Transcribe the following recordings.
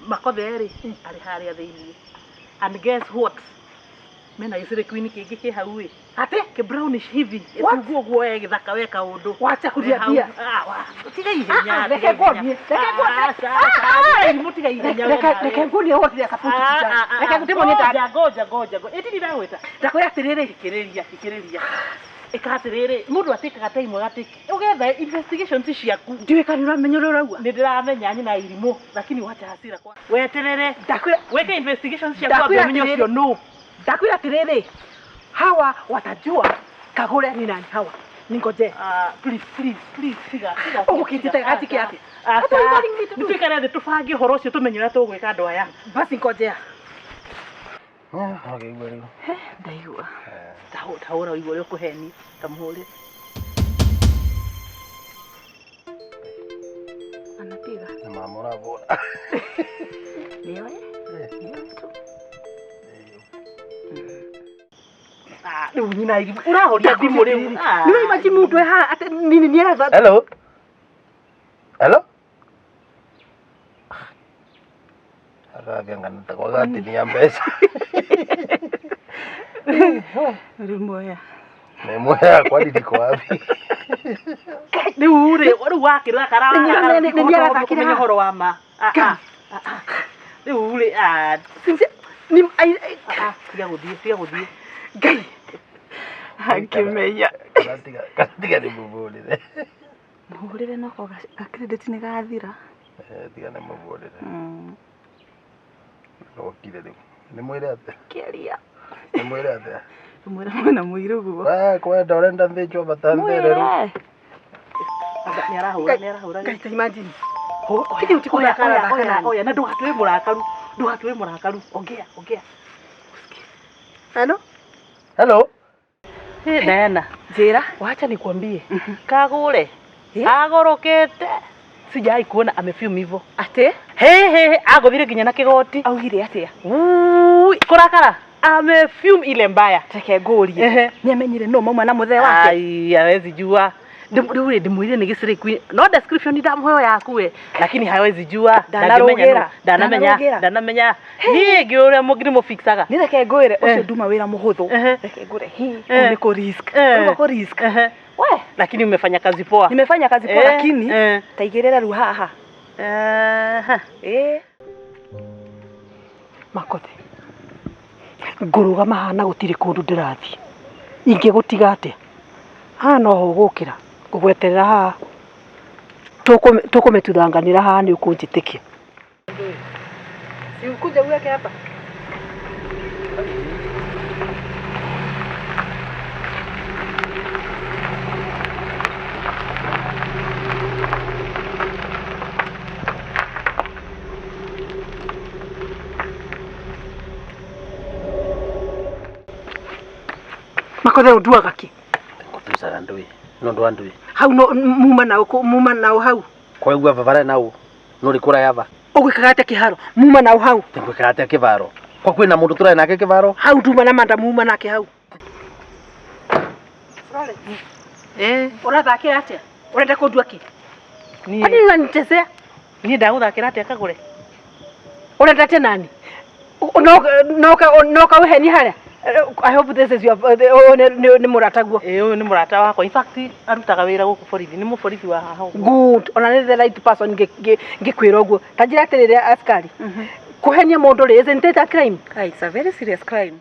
Makothe rĩ arĩ harĩa thĩinĩ. And guess what? Mena gĩcĩrĩ queen kĩngĩ kĩ hau ĩ. Ate? Kĩ brownish hivi. What? Ĩtungu ũguo we gĩthaka we kaũndũ. Wacha kuniambia. Tiga ihenya. Ah, ah, reke nguonie, reke nguonie. Ah, ah, Irimũ tiga ihenya we Reke nawe. reke nguonie what they are supposed to be done. Reke ndĩmuonie Ngoja ngoja ngoja ngoja. Ĩtiri ndagwĩta. Ndakwĩra atĩrĩrĩ, Thikĩrĩria thikĩrĩria. Ĩka atĩrĩrĩ, mũndũ atĩkaga time agatĩka. Ũgetha investigations ciaku. Ndiũĩ kana nĩũramenya ũrĩa ũrauga. Nĩ ndĩramenya nyina irimũ, lakini wacha hasira kwa. Weterere. Ndakwĩra Weke investigations ciaku ambe Ndakwĩra ũmenye atĩrĩrĩ. ũcio nũ. Ndakwĩra atĩrĩrĩ, hawa watajua Kagũre ni nani hawa. Ningoje. Ah, please please please tiga tiga. Ũgũkĩnjĩta gacike atĩa? Aca. What are you calling me to do? Nĩtũikare thĩ tũbange ũhoro ũcio tũmenye ũrĩa tũgwĩka andũ aya. Basi ngojea. Ũkĩigua rĩu. Ndaigua. Tahũra ũigua ũrĩa ũkũhenia. Tamũhũrĩre. Anapiga. Na mama ũravũra. Nĩoe? Nĩoe tu. Ah, rĩu nyina irimũ. Ũrahoria thimũ rĩu. Ah. Nĩ imagine mũndũ e haha atĩ nini nĩ aratha. Hello. Hello. Akathia ngana takwa gatinia mbeca. Rĩu muoya. Nĩ muoya kwani ndiko wapi? Rĩu rĩ, rĩu wakĩrora kara Nĩ nĩarathakĩra kũmenya haha. ũhoro wa ma. Ah, ah, ah, ah. Rĩu rĩ, ah, Ni ai- ai- ah, tiga gũthiĩ, tiga gũthiĩ. Ngai. Angĩmenya. Kana tiga kana tiga nĩ mũbũrĩre. Mũhũrĩre noko ga credit nĩ gathira. Eh, tiga nĩ mũbũrĩre. Okire rĩu. Nĩ mwĩre atĩa? Kĩaria. Nĩ mwĩre atĩa? Mwĩra mwena mũirũ guo. We kwenda ũrenda thĩnjwo bata thĩrĩ rĩu. Mwĩre. Anga nĩarahũra, nĩarahũra. Ngai ta imagine. Oya, Kĩndũ ti oya, kũrĩa oya, karathaka oya, nani. oya, na ndũgatue mũrakaru, ndũgatue mũrakaru. Ongea, ongea. Hello? Hello. Hey, Diana, Njĩra. wacha nikwambie. Kagũre. Agorokete. Sijai kuona amefume hivyo. Atĩ? He he he, agũthire nginya na kĩgoti. Augire atĩa? Ui, kũrakara. Amefume ile mbaya. Reke ngũrie. Ehe. Nĩamenyire no mauma na mũthee wake. Ai, hawezi jua. Rĩu rĩ ndĩmwĩrire nĩ gĩcĩrĩ queen. No description ndamũheo yaku we, lakini hawezi jua. Ndanarũgĩra. Ndangĩmenya nũ. Ndanamenya, Ndanarũgĩra. ndanamenya. Niĩ ngĩũĩ ũrĩa mũngĩmũfixaga. Nĩ reke ngwĩre ũcio Eh. nduma wĩra mũhũthũ. Ehe. Reke ngwĩre hi, Eh. kũu nĩ kũ risk. Eh. Kũu kũ risk. Ehe. We, Lakini umefanya kazi poa. nimefanya kazi poa Eh, lakini eh. taigĩrĩra rĩu haha. Ehe. Eh. Makothe. Ngũrũgama haha na gũtirĩ kũndũ ndĩrathiĩ. Ingĩgũtiga atĩa? Haha no ho ũgũkĩra. Ngũgweterera haha. Tũkũmĩtuthanganĩra haha nĩ ũkũnjĩtĩkia. Si ukuje uweke hapa. Makothe ũnduaga kĩ? Ngũtucaga ndũĩ. No ndwa ndũĩ. Hau no muma nao muma nao hau. Kwaigua baba nau. No rĩ kũraya ba. Ũgwĩkaga atĩa kĩharo? Muma nao hau. Ngwĩkaga atĩa kĩbaro? Kwa kwĩna mũndũ tũrarĩ nake kĩbaro? Hau nduma na manda muma nake hau. Eh, Ũrathakĩra atĩa? Ũrenda kũndua kĩ? niĩ Kwani unanichezea? niĩ ndagũthakĩra atĩa Kagũre? Ũrenda atĩa nani? No kauhenia harĩa? I hope this is your ũyũ nĩ mũrataguo. Ĩĩ ũyũ nĩ mũrata wakwa. In fact, arutaga wĩra gũkũ borithi. Nĩ mũborithi wa haha ũguo. Good. Ona nĩ the right person ngĩkwĩra ũguo. Ta njĩra atĩrĩrĩ askari. Kũhenia mũndũ rĩ, isn't it a crime? Ah, it's a very serious crime.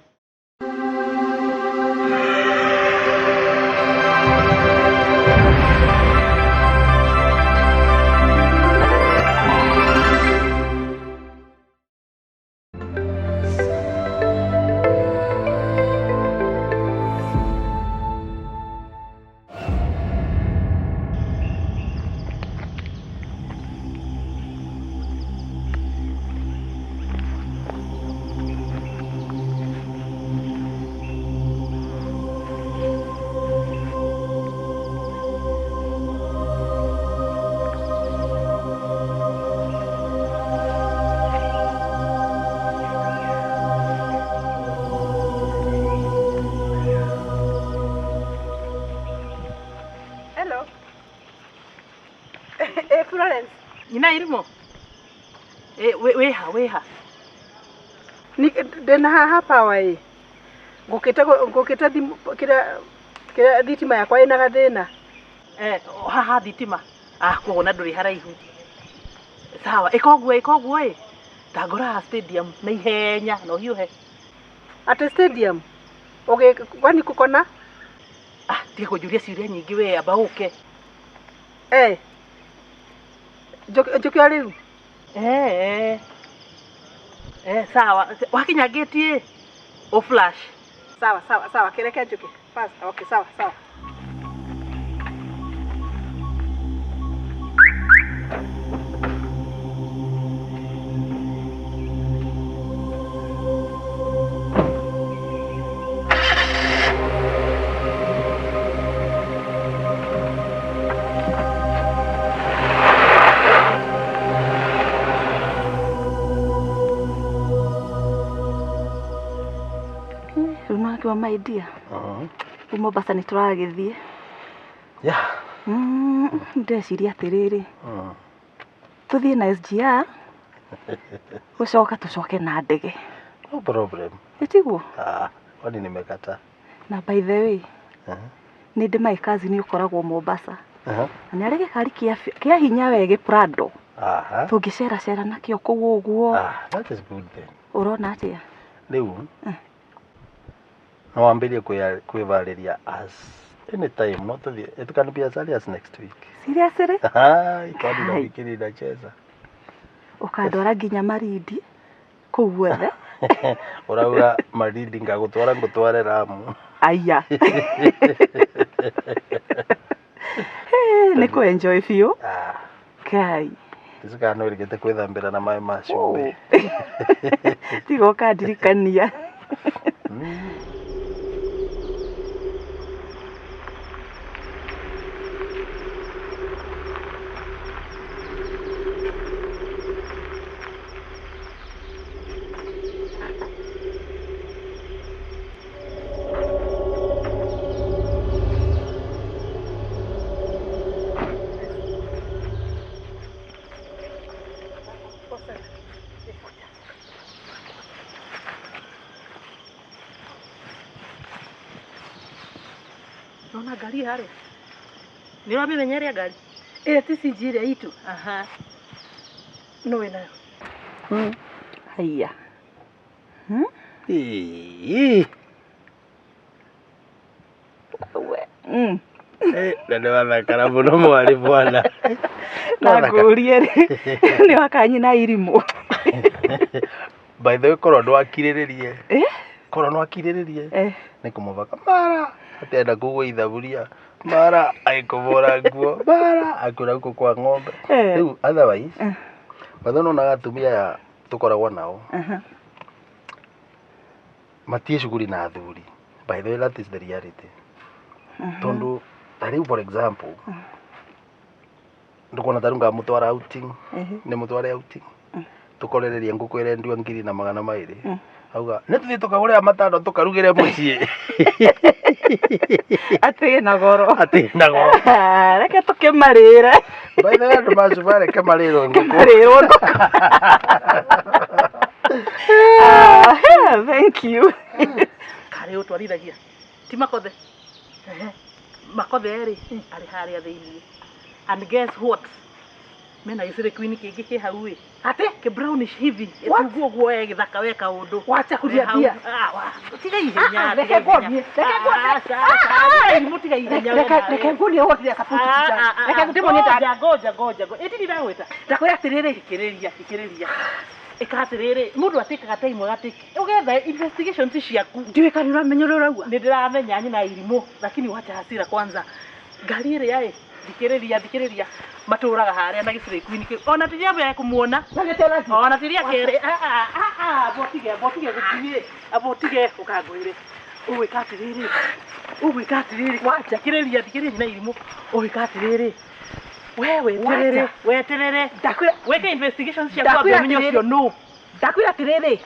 Wĩha wĩha. Ndĩna haha power ĩ. Ngũkĩte ngũkĩte thimũ kĩrĩa kĩrĩa thitima yakwa ĩna gathĩna. Eh, haha thitima. Ah, koguo na ndũrĩ haraihu. Sawa, ĩka ũguo ĩka ũguo ĩ. Tangora haha stadium na ihenya na ũhiũhe. Atĩ stadium? Ũgĩ kwani kũkona? Ah, tiga kũnjũria ciũria nyingĩ we, amba ũke. Eh. Njũke o rĩu? Eh, eh. Eh, sawa. Wakinya gate ĩ, ũ flash. Sawa sawa sawa, kĩreke njũke. Fast. Okay, sawa sawa. Rĩu nĩwakiuma my dear. Rĩu Mombasa nĩ tũragĩthiĩ. Yeah. Ndĩreciria atĩrĩrĩ, tũthiĩ na SGR gũcoka tũcoke na ndege. No problem. Ĩtiguo? Ah, kwani nimekataa? Na by the way, nĩ ndĩ my cousin ũkoragwo Mombasa. Aha. Na nĩ arĩ gĩkari kĩa hinya we gĩ Prado. Aha. Tũngĩceracera nakĩo kũu ũguo. Ah, that is good then. Ũrona atĩa? Rĩu no wambĩrĩrie kwĩvarĩria as anytime no tũthiĩ. It can be as early as next week. Seriously? Hai, kwani Hai. nafikiri inacheza. Ũkandwara nginya Malindi kũu guothe. Ũrauga Malindi ngagũtwara ngũtware Lamu. Aya. Nĩ kũ enjoy biũ. Ah, Kai. ndici kana nĩ wĩrĩgĩte kwĩthambĩra na maĩ ma cumbĩ. Tiga ũkandirikania. Nona ngari harĩa. Nĩ ũramĩmenya ĩrĩa ngari? Ĩrĩa ti CG ĩrĩa itũ. Aha. No wĩnayo. Haiya. Ĩĩ. We. Na nĩ wathakara mũno mwarĩ bwana. Na ngũrie rĩ, nĩ wakanyina irimũ. By the way, korwo ndwakirĩrĩrie. Eh? Korwo nĩwakirĩrĩrie. Eh. Nĩ kũmũbaka mara atenda kũgũa ithaburia mara agĩkũbũra nguo mara akwĩra gũkũ kwa ng'ombe. Eh. Rĩu otherwise Eh. by the way nĩwonaga atumia aya tũkoragwo nao Aha. matie cuguri na athuri. By the way that is the reality. Tondũ ta rĩu for example ndũkuona ta rĩu ngamũtwara outing nĩ mũtware outing tũkorererie ngũkũ ĩrendio 1200 auga nĩ tũthiĩ tũkagũre matano tũkarugĩre mũciĩ. Atĩ na goro. Atĩ na goro. Reke tũkĩmarĩre. By the way andũ macuba reke marĩrwo ngũkũ. Marĩrwo ngũkũ. Ah, thank you. Karĩ ũtwarithagia. Ti Makothe. Makothe rĩ, arĩ harĩa thĩiniĩ. And guess what? Mena gĩcĩrĩ queen kĩngĩ kĩ hau ĩ. Atĩ? Kĩ brownish hivi. Ĩtungu ũguo we gĩthaka we kaũndũ. Wacha kũriambia. Ah, wa. Tiga ihenya. Reke nguonie. Reke nguonie. Irimũ tiga ihenya we nawe. Reke nguonie ũhoro ũrĩa support Ah, ah, Reke ah, ndĩmuonie ngoja ngoja ngoja ngoja. Ĩtiri ndagwĩta. Ndakwĩra atĩrĩrĩ. Thikĩrĩria, thikĩrĩria. Ĩka atĩrĩrĩ, mũndũ atĩkaga time agatĩka. Ũgetha investigations ciaku. Ndiũĩ kana nĩũramenya ũrĩa ũrauga. Nĩ ndĩramenya nyina irimũ, lakini wacha hasira kwanza. Ngari ĩrĩa ĩ, thikĩrĩria, thikĩrĩria. Matũraga harĩa na gĩcirĩ queen kĩu. Ona ti rĩa mbere kũmuona. Ona ti rĩa kerĩ. Ah, ah, ah, ah, botige, botige gũthiĩ. Botige ũkangwĩre. Ũgwĩka atĩrĩrĩ. Ũgwĩka atĩrĩrĩ. Wacha. Thikĩrĩria, thikĩrĩria nyina irimũ. Ũgwĩka atĩrĩrĩ. We weterere, Wacha. weterere. Ndakwĩra Weke investigations ciaku Ndakwĩra ambe ũmenye ũcio nũ. Ndakwĩra atĩrĩrĩ.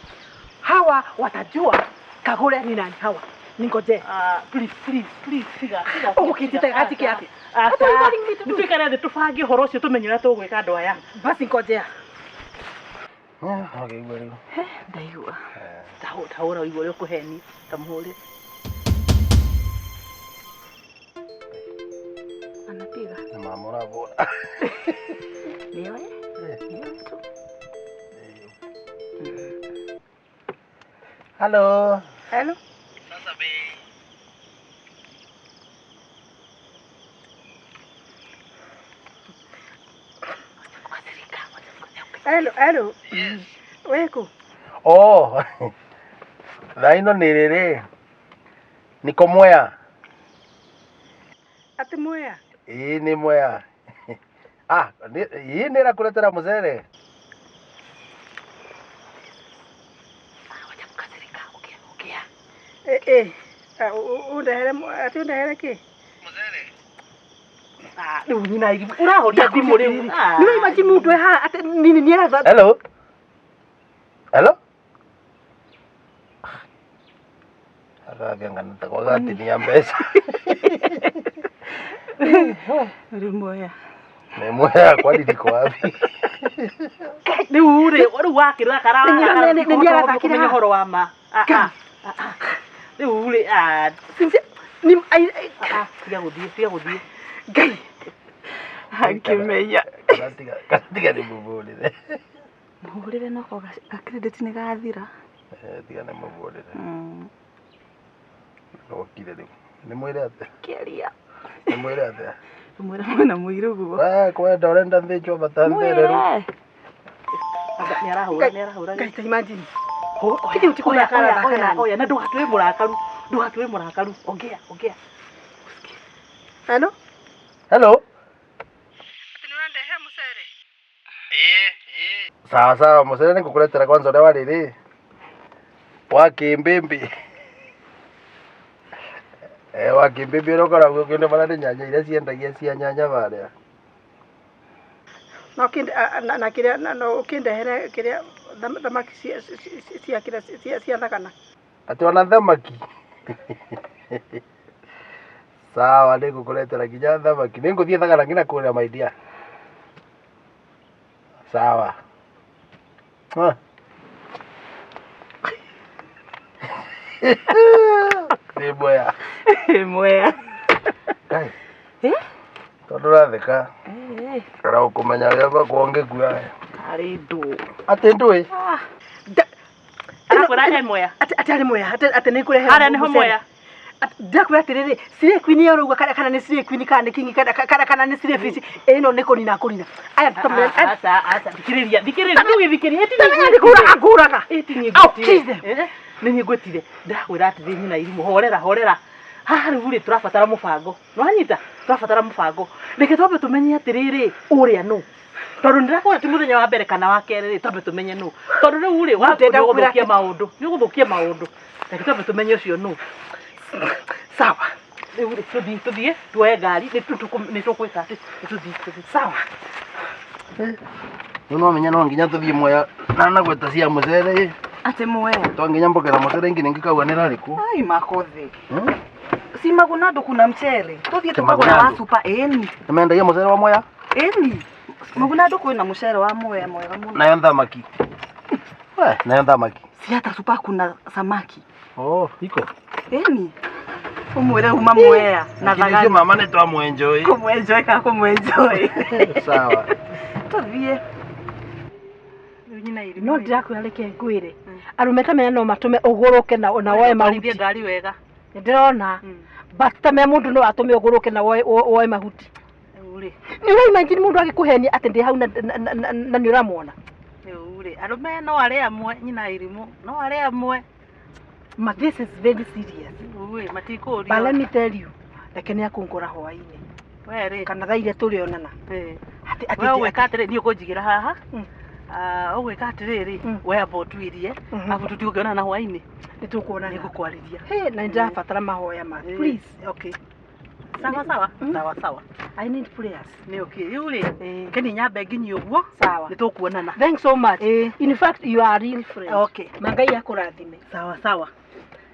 Hawa watajua Kagure ni nani hawa. Ningoje. Ah, please, please, please, tiga, tiga. Ũgũkĩnjĩta gajike atĩa? Aca. What are you calling me to do? Nĩ tũikare thĩ tũbange ũhoro ũcio tũmenye ũrĩa tũgwĩka andũ aya. Basi ngojea. Ũkĩigua rĩu. Ndaigua. Tahũra ũigua ũrĩa ũkũhenia ta mũhũrĩre. Anapiga. Nĩ mama ũrabũra. Nĩoe? Nĩoe tu. Hello. Hello. Sasa be. Hello, hello. Yes. Weko. Oh. Thaa ino nĩ rĩrĩ. Niko Mwea. Ati Mwea? Ĩĩ nĩ Mwea. Ah, ĩĩ nĩ ĩrakũretera mũcere. Wacha kukasirika, ongea, ongea. Eh, undehere ati undehere kĩ? Mũcere. Ah, rĩu nyina irimũ ũrahoria thimũ rĩu. Nĩ ũraimagine mũndũ e haha atĩ nini nĩ aratha. Hello. Hello. Agathia ngana ta gwagatinia mbeca. Rĩu Mwea. Nĩ Mwea kwani niko wapi? Rĩu rĩ, rĩu wakĩrora kara Nĩ nĩarathakĩra kũmenya ũhoro wa ma. Rĩu rĩ, Ni tiga gũthiĩ, tiga gũthiĩ. Ngai. Akĩmenya. Kana tiga nĩ mũbũrĩre. Mũhũrĩre no ko ga credit nĩ gathira. Tiga nĩ mũbũrĩre. Okire rĩu. Nĩ mwĩre atĩa? Kĩaria. Nĩ mwĩre atĩa? Mwĩre mwĩna mũirũ guo. We kwenda ũrenda thĩnjwo batanthĩre rĩu. Mwĩre. Nĩ arahũra, nĩ arahũra. Ngai ta imagine. Oya, oya, oya, oya, na ndũgatue mũrakaru, ndũgatue mũrakaru. Ongea, ongea. Hello. Hello. Ati nĩ ũrandehere mũcere? Ĩĩ. Sawa sawa, mũcere nĩ ngũkũretera kwanza ũrĩa wa rĩrĩ. Wa kĩmbĩmbĩ. Wa kĩmbĩmbĩ ũrĩa ũkoragwo ũkĩenda bara nĩ nyanya iria ciendagia cia nyanya barĩa. No kĩnde na kĩrĩa no ũkĩndehere kĩrĩa thamaki cia kĩrĩa cia thagana. Atĩ ona thamaki. Sawa, nĩ ngũkũretera nginya thamaki. Nĩ ngũthiĩ thagana nginya kũrĩa my dear. Sawa. Nĩ Mwea. Mwea. Ngai. Tondũ ũratheka. Kana ũkũmenya ũrĩa bakwo ngĩkua. Arĩ ndũ. Atĩ ndũĩ? Arakwĩra e Mwea. Atĩ arĩ Mwea, atĩ nĩ ngũrehe. Harĩa nĩho Mwea. Ndakwĩra atĩrĩrĩ, Slay Queen ĩyo ũrauga kana nĩ Slay Queen kana nĩ King kana nĩ Slay Fish ĩno nĩ kũnina kũnina. Aya Aca, aca, thikĩrĩria, thikĩrĩria, ndũgĩthikĩrĩrie, nĩ kũraga ngũraga. I'll kill them. Nĩ niĩ ngwĩtire. Ndĩrakwĩra atĩrĩ nyina irimũ, horera, horera. Haha rĩu rĩ tũrabatara mũbango. Nĩwanyita? Tũrabatara mũbango. Reke twambe tũmenye atĩrĩrĩ, ũrĩa nũ. Tondũ ndĩrakwĩra ti mũthenya wa mbere kana wa kerĩ rĩ, twambe tũmenye nũ. Tondũ rĩu rĩ, Ndĩrenda kwĩra nĩ ũgũthũkia maũndũ. Nĩ ũgũthũkia maũndũ. Reke twambe tũmenye ũcio nũ. Sawa. Rĩu rĩ, tũthiĩ, tũthiĩ, tuoe ngari, nĩ tũkwĩka atĩ, tũthiĩ, tũthiĩ. Sawa. Rĩu no menya no nginya tũthiĩ Mwea na nagweta cia mũcere. Atĩ Mwea. To nginya mbokera mũcere nginya ngĩkauga nĩ rarĩkũ. Ai makothi. Si Magunado kuna mchere. Tuthiĩ tũkagũra wa super ĩni. Nĩ mendagia mũcere wa Mwea? Ĩni. Magunado kwĩna mũcere wa Mwea mwega mũno. Nayo thamaki. We, nayo thamaki. Si hata super kuna samaki. Oh, iko. Ĩni. Ũmwĩre uma Mwea na thagana. Mama nĩ twamwenjoy. Kũmwenjoy kana kũmwenjoy. Sawa. Tũthiĩ. No ndĩrakwĩra reke ngwĩre. Arũme ta mena no matũme ũgũrũke na woe mahuti. Ngari wega. Nĩndĩrona. But ta mea mũndũ no atũme ũgũrũke na woe mahuti. Rĩu rĩ. Nĩ ũraimagine mũndũ agĩkũhenia atĩ ndĩ hau na nĩ ũramuona. Rĩu rĩ, arũme no arĩa amwe nyina irimũ, no arĩa amwe. Ma this is very serious. Rĩu rĩ, matikũrio. But let me tell you, reke nĩ akũngora hwaĩ-inĩ. We rĩ. Kana thaa iria tũrĩonana. We ũgwĩka atĩrĩ, niĩ ũkũnjigĩra haha. Ũgwĩka atĩrĩrĩ, we amba ũtuĩrie, arabu tũtigũkĩonana hwaĩ-inĩ. Nĩ tũkuonana. Nĩ ngũkwarĩria. Hey, na nĩ ndĩrabatara mahoya ma. Please. Okay. Sawa sawa. Sawa sawa. I need prayers. Nĩ okay. Rĩu rĩ, keni nyambe nginyie ũguo. Sawa. Nĩ tũkuonana. Thanks so much. In fact, you are a real friend. Okay. Mangai akũrathime. Sawa sawa.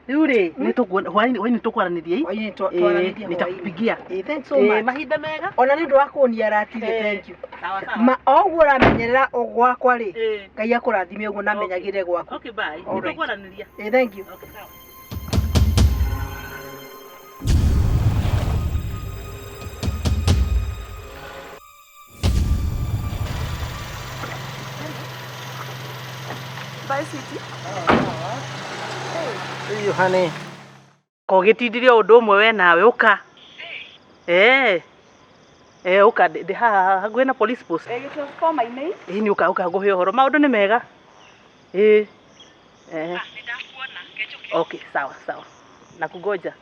Rĩu rĩ, nĩ tũkuona hwainĩ hwainĩ tũkwaranĩria ĩ. Hwainĩ Eh, twaranĩria hwainĩ. nitakupigia. Eh, thanks so Eh, much. mahinda mega. Ona nĩ ũndũ wa kũnia ratiri, Eh. thank you. Sawa sawa. Ma o ũguo ũramenyerera o gwakwa rĩ, Eh. Ngai akũrathime ũguo na amenyagĩre gwaku. Okay, bye. All Nĩ right. tũkwaranĩria. Eh, thank you. Okay, sawa. Bye, sweetie. See you, honey. Kogĩtindirie ũndũ ũmwe we nawe ũka. Eh. Eh, ũka ndĩ ndĩ haha hakuhĩ na police post. Transformer-inĩ. Ĩĩ nĩ ũka ũka ngũhe ũhoro maũndũ nĩ mega. Ĩĩ. Eh. Okay, sawa sawa. Nakungoja.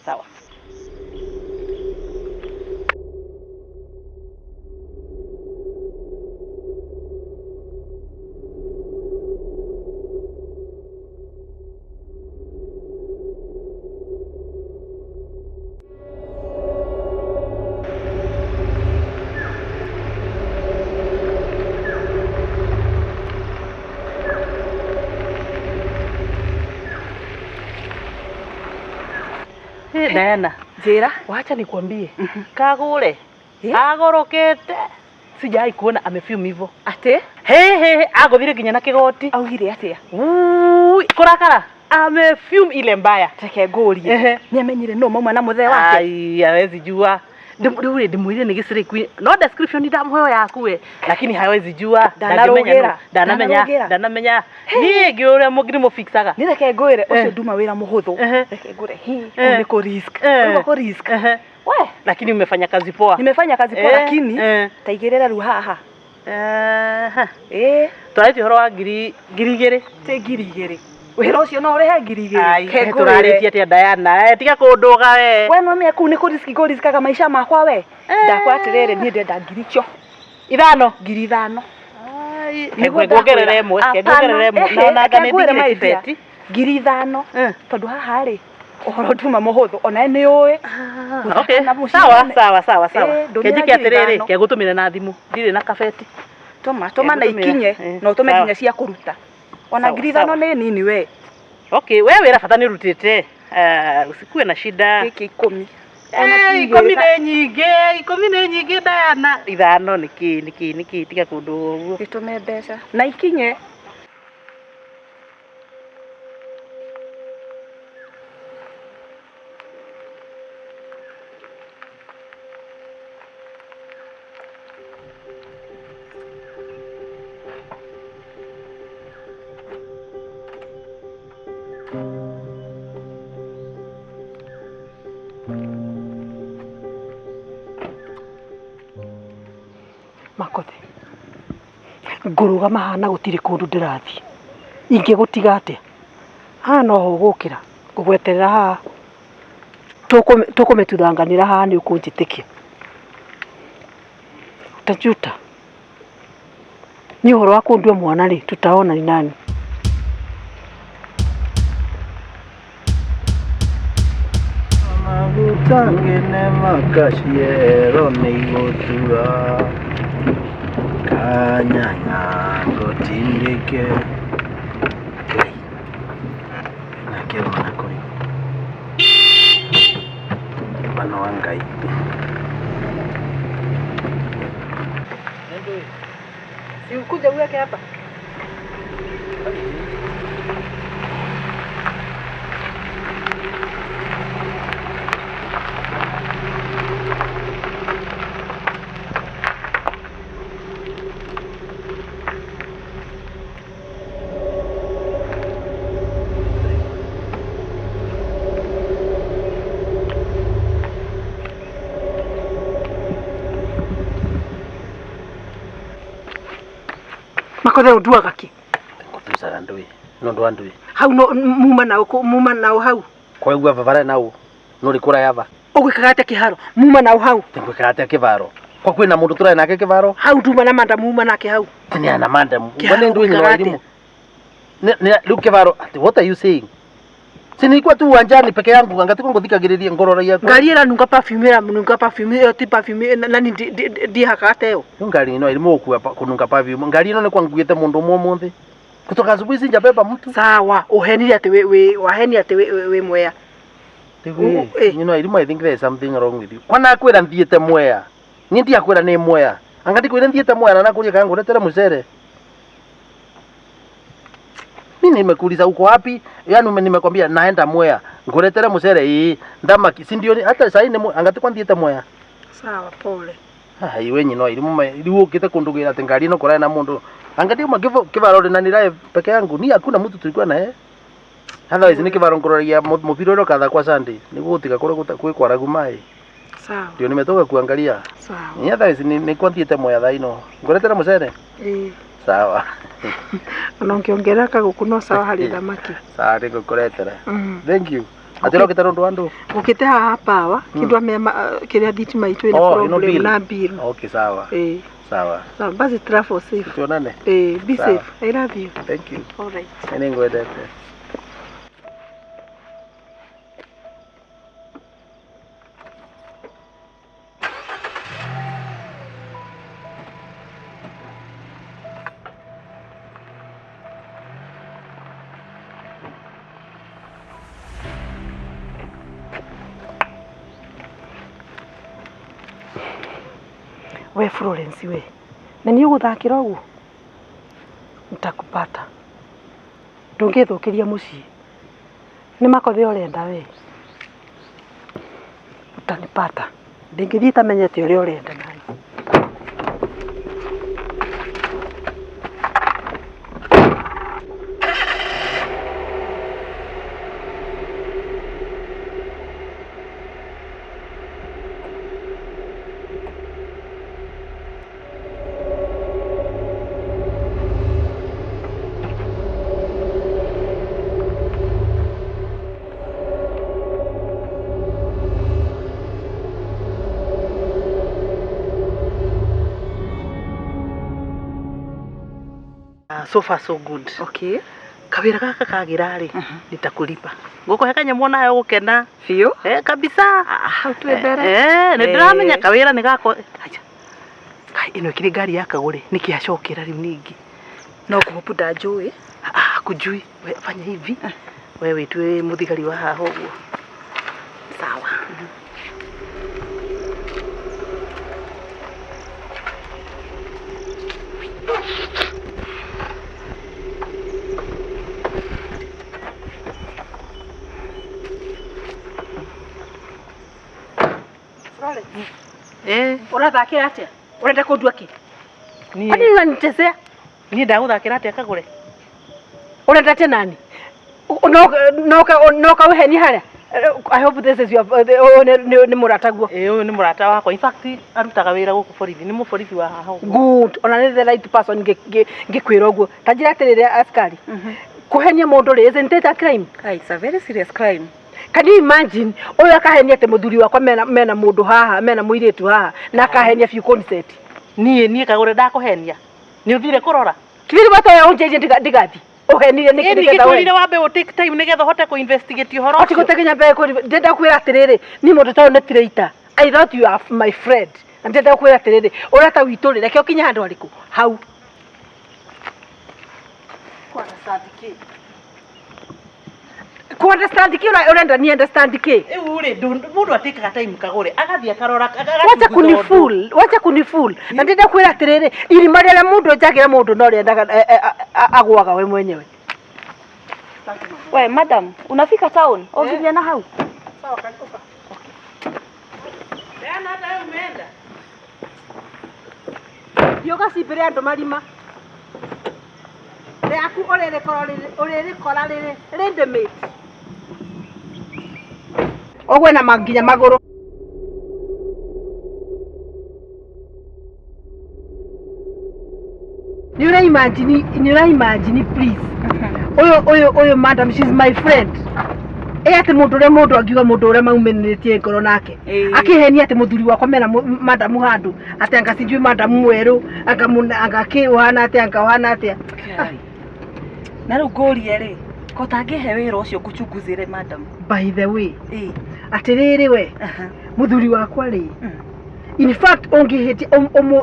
Sawa. Hey, Diana. Njĩra. Wacha nikwambie. Kagure. Agorokete. Sijai kuona amefume hivyo. Atĩ? He he he, agothire nginya na kigoti. Augire atĩa? Ui, kurakara. Amefume ile mbaya. Reke ngũrie. Ehe. Nĩ amenyire no mauma na mũthee wake. Ai, hawezi jua. Rĩu rĩ ndĩmwĩrire nĩ gĩcĩrĩ queen. No description ndamũheo yaku we, lakini hawezi jua. Ndanarũgĩra. Ndangĩmenya nũ. Ndanamenya. Ndanarũgĩra. Ndanamenya. Niĩ ngĩũrĩa mũngĩrĩmũfixaga. Nĩ reke ngwĩre ũcio Eh. nduma wĩra mũhũthũ. Ehe. Reke ngwĩre hi, Eh. kũu nĩ kũ risk. Eh. Kũu kũ risk. Ehe. We, Lakini umefanya kazi poa. nimefanya kazi poa Eh, lakini eh. taigĩrĩra rĩu haha. Eh. Ĩĩ, Twarĩtie ũhoro wa ngiri 2000. ti 2000. Wĩra ũcio no ũrĩhe 2000. Ai, Reke tũrarĩtie ngwĩre. atĩa Diana? Eh, tiga kũndũga we. We no menya kũu nĩ kũ risk ngũriskaga maica makwa we. Eh. Ndakwa atĩrĩrĩ niĩ ndenda ngiri cio. Ithano. 5000. Ai, Nĩguo nguongerere ndakwĩra. ĩmwe, nguongerere ĩmwe. Hapana, Na ona reke nĩ ngwĩre ndigire my dear. kĩbeti. 5000. Eh. Tondũ haha rĩ ũhoro nduma mũhũthũ ona nĩ ũĩ. Okay. Na mũciĩ Sawa, nene. sawa, sawa, sawa. Eh, ndũmĩra Kenjike ngiri atĩrĩrĩ, ithano. kegũtũmĩra na thimũ. Ndirĩ na kabeti. Tũma, tũma na Ngũtũmĩra. ikinye Eh, na ũtũme sawa. nginya cia kũruta. Ona Sawa, 5000 sawa. nĩ nini we. Okay, we wĩra bata nĩ ũrutĩte. Usikuwe na shida. Gĩkĩ 10. Ona Eh, ti ikũmi igĩrĩ. nĩ nyingĩ, 10 nĩ nyingĩ Diana. Ithano nĩ kĩ, nĩ kĩ, nĩ kĩ, tiga kũndũga ũguo. Gĩtũme mbeca na ikinye. Makothe. Ngũrũgama haha na gũtirĩ kũndũ ndĩrathiĩ. Ingĩgũtiga atĩa? Haha no ho ũgũkĩra. Ngũgweterera haha. Tũkũmĩtuthanganĩra haha nĩ ũkũnjĩtĩkia. Utajuta. Nĩ ũhoro wa kũndua mwana rĩ, tutaona ni nani. Maguta ngene makaciero nĩ igũtua kanyanya ngũtindĩke Ngai nake mwana kũrĩ mwana wa Ngai. Si ukuje uweke hapa. Makothe ũnduaga kĩ? Ngũtucaga ndũĩ no ndwa ndũĩ Hau no muma nao muma nao hau. kwaigua babara nau no rĩ kũraya ba Ũgwĩkaga atĩa kĩharo? Muma nao hau. Ngwĩkaga atĩa kĩbaro kwa kwĩna mũndũ tũrarĩ nake kĩbaro? Hau nduma na manda muma nake hau. Tini ana madam. Kĩharo Mbona ndũĩ nyina ũgwĩkaga wa atĩa? elimu? Rĩu kĩbaro ati what are you saying? Si nilikuwa tu uwanjani peke yangu angatiko nguthikagiririe ngororagia Ngari ĩranunga perfume ĩranunga perfume ĩyo ti perfume na ni ndihakaga ta ĩyo. Rĩu ngari ĩno ĩrimũ gũkua kũnunga perfume. Ngari ĩno nĩ kwa nguĩte mũndũ ũmwe ũmũthĩ. Kutoka asubuhi sijabeba mtu. Sawa, uhenire ati we waheni ati we Mwea. Rĩu Eh. you know, I think there is something wrong with you. Kwana kwĩra thiĩte Mwea. Niĩ ndiakwĩra nĩ Mwea. Anga ndikwĩra thiĩte Mwea na nakũria kana ngũretere mũcere. Mimi nimekuuliza uko wapi? Yaani nimekwambia naenda Mwea. Nguretere mũcere ĩĩ, thamaki. Si ndio hata sasa ni anga tikwa thiĩte Mwea. Sawa, pole. Ah, iwe nyino irimu riu ukite kundu gwira ati ngari ino kurae na mundu. Anga ndio magivo kivaro na nirae peke yangu. Ni hakuna mtu tulikuwa naye. Otherwise ni kivaro ngororia mupira uro kadha kwa Sunday. Niguo gutiga kure kwi kwaragu mai. Sawa. Ndio nimetoka kuangalia. Sawa. Ni otherwise ni kwa thiete Mwea thaa ino. Nguretera mucere? Eh. Sawa. Ona ũngĩongerera kagũkũ no sawa harĩ thamaki. Sawa nĩngũkũretera. Thank you. Atĩ ũrokĩte nĩ ũndũ wa andũ? Ngũkĩte haha power kĩndũ amea kĩrĩa thitima itũ ĩna Oh, ĩno problem bill. na bill. Okay, sawa. Eh. Sawa. Sawa, basi travel safe. Tuonane. Eh, be Sawa. safe. I love you. Thank you. All right. Nĩ ngwendete. We Florence we. Na nĩ ũgũthakĩra ũguo? Nitakupata. Ndũngĩthũkĩria mũciĩ. Nĩ makothe ũrenda we. Utanipata. Ndingĩthiĩ itamenyete ũrĩa ũrenda nani. So far so good. Okay. Kawĩra gaka kagira rĩ, nitakulipa. Ngũkũhe kanyamũ nawe ũgũkena. Biũ. Eh, kabisa. Hau twĩ mbere. Eh, nĩ Eh. ndĩramenya kawĩra nĩ gako. Aja. Kai ĩno ĩkĩrĩ ngari ya kagũre, nĩkĩ acokera rĩu ningĩ? No kũhopu ndanjũĩ. Ah, kujui. We, fanya hivi. Wewe witue muthigari wa haha ũguo. Sawa. Eh, Ũrathakĩra atĩa? Ũrenda kũndua kĩ? niĩ Kwani unanichezea? niĩ ndagũthakĩra atĩa kagũre? Ũrenda atĩa nani? No kauheni harĩa? I hope this is your nĩ mũrataguo. Ĩ ũyũ nĩ mũrata wakwa. In fact, arutaga wĩra gũkũ borithi. Nĩ mũborithi wa haha ũguo. Good. Ona nĩ the right person ngĩkwĩra ũguo. Ta njĩra atĩrĩrĩ askari. Kũhenia mũndũ rĩ, isn't it a crime? Ah, it's a very serious crime. Can you imagine ũyũ akahenia atĩ mũthuri wakwa mena mũndũ haha, mena mũirĩtu haha, na akahenia biũ consent. Niĩ kagũre ndakũhenia. Nĩ ũthire kũrora? Kithiri watoya ũnjĩrie ndigathi. Ũhenire nĩkĩ Ĩni nĩgetha gĩtũrire ũhenie? wambe ũ take time nĩgetha ũhote kũ investigate ũhoro Oti ũcio. gũtekinya mbere kũri ndenda kwĩra atĩrĩrĩ, niĩ mũndũ ta ũyũ nĩ traitor. I thought you are my friend. Na ndenda kwĩra atĩrĩrĩ, ũrata witũ rĩ, reke ũkinye handũ harĩkũ? Hau. Ku understand kĩ ũrenda ni understand kĩ? Rĩu rĩ, mũndũ atĩkaga time kagũre, agathiĩ akarora, Wacha agachunguza ũndũ. kuniful, wacha kuniful. Na ndenda kwĩra atĩrĩrĩ, irima rĩrĩa mũndũ enjagĩra mũndũ no rĩendaga agũaga we mwenyewe. We madam, unafika town? Ũnginya na hau. Diana, hata wewe umeenda? Thiĩ ũgacimbĩre andũ marima. Rĩaku ũrĩrĩkora rĩrĩ rĩndĩmĩte. Ũgwe na nginya magũrũ. Nĩ ũra imagine, nĩ ũra imagine please. Ũyũ ũyũ ũyũ madam, she's my friend. Ĩ atĩ mũndũ ũrĩa mũndũ angiuga mũndũ ũrĩa maumĩrĩtie ngoro nake. Akĩhenia atĩ mũthuri wakwa mena madamu handũ atĩ anga sijui madamu mwerũ anga anga kĩ ũhana atĩa anga ũhana atĩa. Na rĩu ngũrie rĩ, ko tangĩhe wĩra ũcio ngũchunguzĩre madam. By the way, Ĩ. atĩrĩrĩ we mũthuri wakwa rĩ, in fact ũngĩhĩtia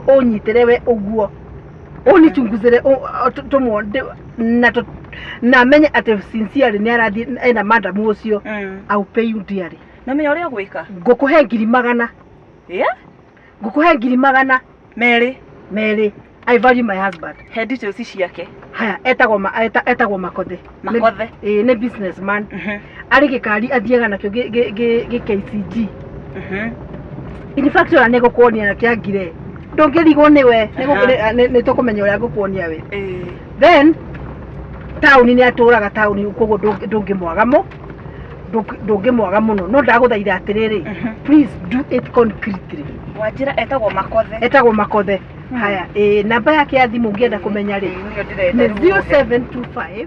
ũnyitĩre we ũguo Ũnichunguzĩre na na menye atĩ sincerely nĩ arathiĩ ena madam ũcio. I'll pay you dearly. Na menya ũrĩa ũgwĩka. Ngũkũhe ngiri magana. Yeah? Ngũkũhe ngiri magana Merĩ. merĩ. I value my husband. He details ciake. Haya, etagwo etagwo Makothe. Makothe. Ĩĩ, nĩ businessman. Arĩ gĩkari athiaga nakĩo gĩ KCG. In fact ona nĩ ngũkuonia na kĩa ngire. Ndũngĩrigwo nĩwe, nĩ tũkũmenya ũrĩa ngũkuonia we. Then taũni nĩ atũraga taũni koguo ndũngĩmwaga mo ndũngĩmwaga mũno no ndagũthaitha atĩrĩrĩ, please do it concretely. Wanjĩra etagwo Makothe. Etagwo Makothe. Haya, ĩĩ, namba yake ya thimũ ũngĩenda kũmenya rĩ, Ĩĩ, nĩyo ndĩrenda nĩ rĩu ũhe. 0725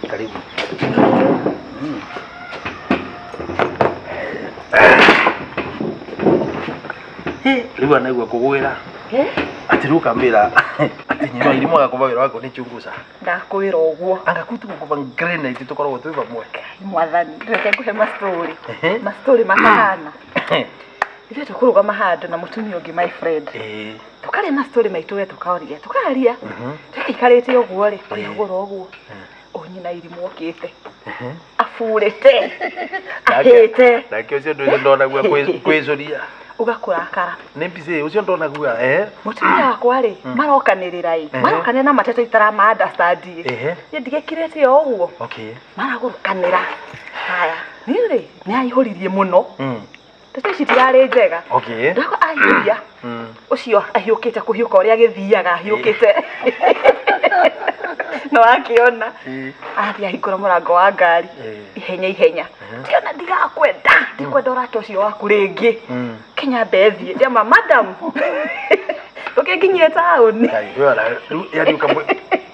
Karibu. Rĩu anaigua kũgwĩra atĩ rĩu ũkambĩra atĩ nyina irimũ agakuva wĩra wako nĩ chunguza. Ndakwĩra ũguo. Anga kuu tũgũkuva granite tũkoragwo twĩ vamwe. Mwathani, reke ngũhe mastori. Ehe. Mastori matahana. Ithuĩ tũkũrũgama handũ na mũtumia ũngĩ my friend. Ĩĩ. Tũkarĩa mastori maitũ we tũkaoria, tũkaria. Tũgĩikarĩte ũguo rĩ, ũrĩa ũgũra ũguo. Ũnyina irimũ okĩte. Aburĩte. Ahĩte. Nake ũcio ndũ ũcio ndonagua kwĩcũria. Ũgakũrakara. Nĩ mbica ĩyo ũcio ndonagua eh. Mũtumia wakwa rĩ, marokanĩrĩra ĩ. Marokanĩrĩra na mateto itarama understand ĩ. Ehe. Niĩ ndigĩkirĩte o ũguo. Okay. Maragũrũkanĩra. Haya, niĩ rĩ, nĩ aihũririe mũno. Ndeto ici tirarĩ njega. Okay. Ndakwa ahiũria. Ũcio ahiũkĩte kũhiũka ũrĩa agĩthiaga ahiũkĩte. No akĩona. Athiĩ ahingũra mũrango wa ngari. Ihenya ihenya. Tiona ndigakwenda. Ndikwenda ũrata ũcio waku rĩngĩ. Kenya mbethiĩ. Ndĩama madam. Ndũkĩnginyie taũni. Kai, wewe rĩu yani ukamwe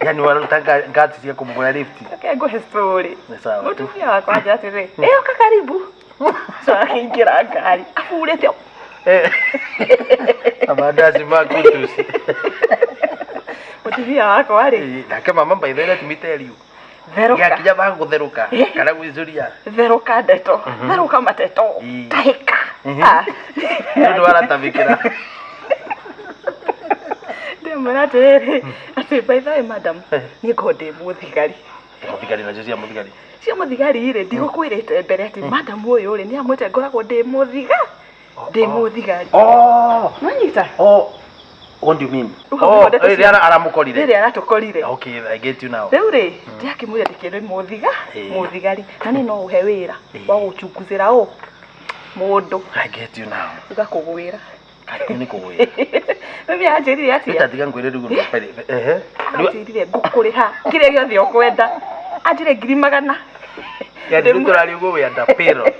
yani waruta ngati cia kũmũhoya lift. Reke ngũhe story. Nĩ sawa. Mũtumia wakwa anjĩra atĩrĩ, ĩ ũka karibu. So akĩingĩra ngari aburĩte. Amandazi maku tusi. Mũtumia wakwa rĩ. Nake mama by the way let me tell you. Therũka. Gĩakinya ba gũtherũka kana gwĩcũria. Therũka ndeto. Therũka mateto. Tahĩka. Nĩ ũndũ waratabĩkĩra. Ndĩmwĩra atĩrĩrĩ, atĩ by the way madam, niĩ ngoragwo ndĩ mũthigari. Mũthigari nacio cia mũthigari. Cia mũthigari rĩ, ndigũkwĩrĩte mbere atĩ madam ũyũ rĩ, nĩ amwĩte ngoragwo ndĩ mũthiga. Ndĩ mũthigari. Oh. Nwanyita? Oh. What do you mean? Rĩu hau Oh, nĩho ndeto rĩrĩa aramũkorire. Rĩrĩa aratũkorire. Okay, I get you now. Rĩu rĩ, ndĩrakĩmwĩra ndĩkĩrĩ mũthiga, mũthigari, na niĩ no ũhe wĩra wa gũchunguzĩra ũ mũndũ. I get you now. Ũgakũgwĩra. Kau nĩ kũgwĩra. Mimi anjĩrire atĩa? Rĩu ta tiga ngwĩre rĩu ũndũ. Ehe. Anjĩrire ngũkũrĩha kĩrĩa gĩothe ũkwenda. Anjĩre ngiri magana. Yani rĩu tũraria ũguo wĩ under payroll.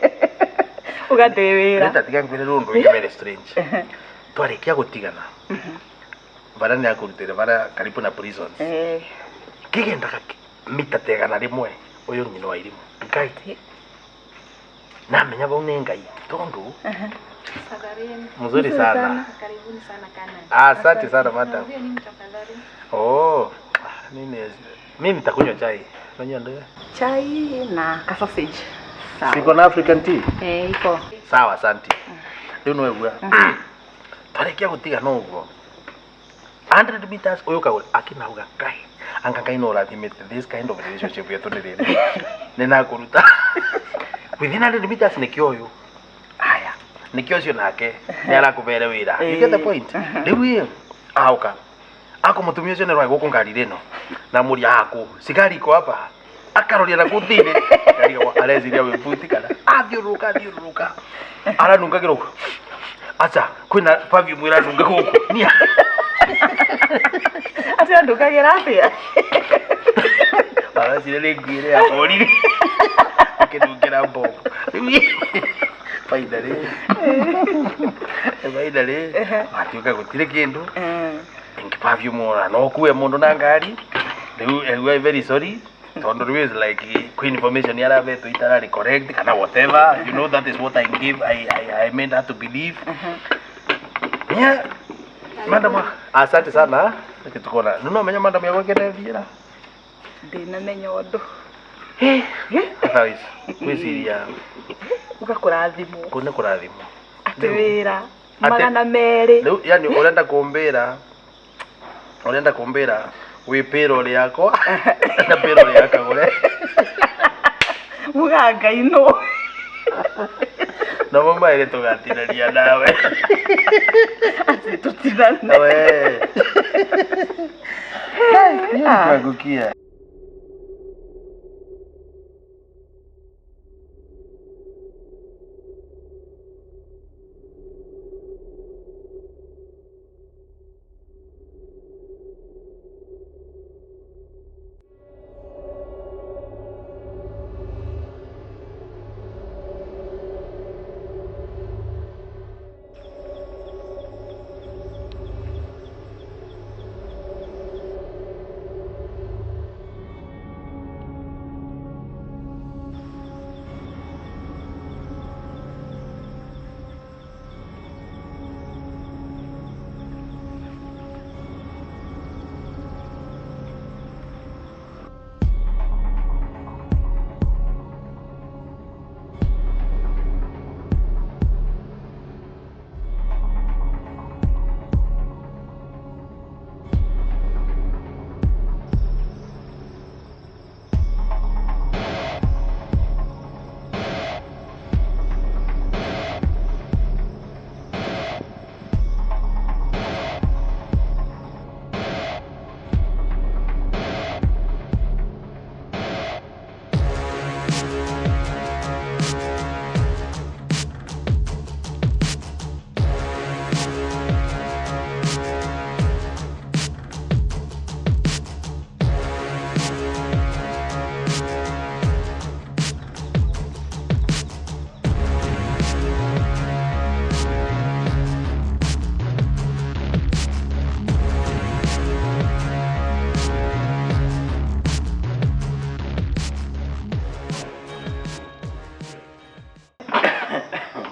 Ũgatĩ wĩra. Rita tiga ngwĩre rũndũ ũngĩ very strange. Twarĩkia gũtigana. Bara nĩ akũrutĩre bara karibu na prisons. Eh. Kĩgendaga mita ta 100 ũyũ nyina wa irimũ. Ngai. Namenya vau nĩ Ngai tondu mzuri sana. Karibuni sana Canaan. Asante sana madam. Nauzie nini tafadhali? Oh, nini mimi nitakunywa chai. Unajua ndio. Chai na ka sausage. Sawa. Siko na African tea. Eh, iko. Sawa, asante. Rĩu no wegua. Twarĩkia gũtigana ũguo. 100 meters ũyũ kagũra akinauga Ngai. Anga Ngai no ũrathimĩte this kind of relationship yetu nĩ rĩrĩ. Nĩ nakũruta. Within 100 meters nĩkĩo ũyũ. Aya, nĩkĩo ũcio nake nĩ arakũbere wĩra. You get the point? Rĩu ĩ auka. Ako mũtumia ũcio nĩ rwai gũkũ ngari rĩno. Na mũria aku, cigari iko hapa. Akaroria na kũu thĩinĩ. Ngarigagwo areciria wĩ buti kana athiũrũrũka athiũrũrũka. Aranungagĩra ũguo. Acha, kwĩna perfume ĩranunga gũkũ. Nia. Atĩ andũkagĩra atĩa? Areciria nĩ ngui ĩrĩa yaborire. Akĩnungĩra mbomu. Rĩu finally. Finally. Atuĩka gũtirĩ kĩndũ. Ingi perfume ora no kue mundu na ngari. Rĩu rĩu I'm very sorry. Tondu rĩu is like kwĩ information yarahetwo itararĩ correct kana whatever. You know that is what I give I made her to believe. Yeah. Madam, asante sana. Reke tukona. Nĩ menya madam yakwa kĩndethiĩra. Ndinamenya ũndũ. Otherwise, gwĩciria Uga kũrathimwo. kũ nĩ kũrathimwo. Atĩ wĩra Atĩ- 200. Rĩu yani ũrenda kũmbĩra ũrenda kũmbĩra wĩ payroll yakwa na payroll ya Kagũre. Muga Ngai nũ. No mamaĩre tũgatinania nawe. Atĩ tũtinane. We. Nikuangukia.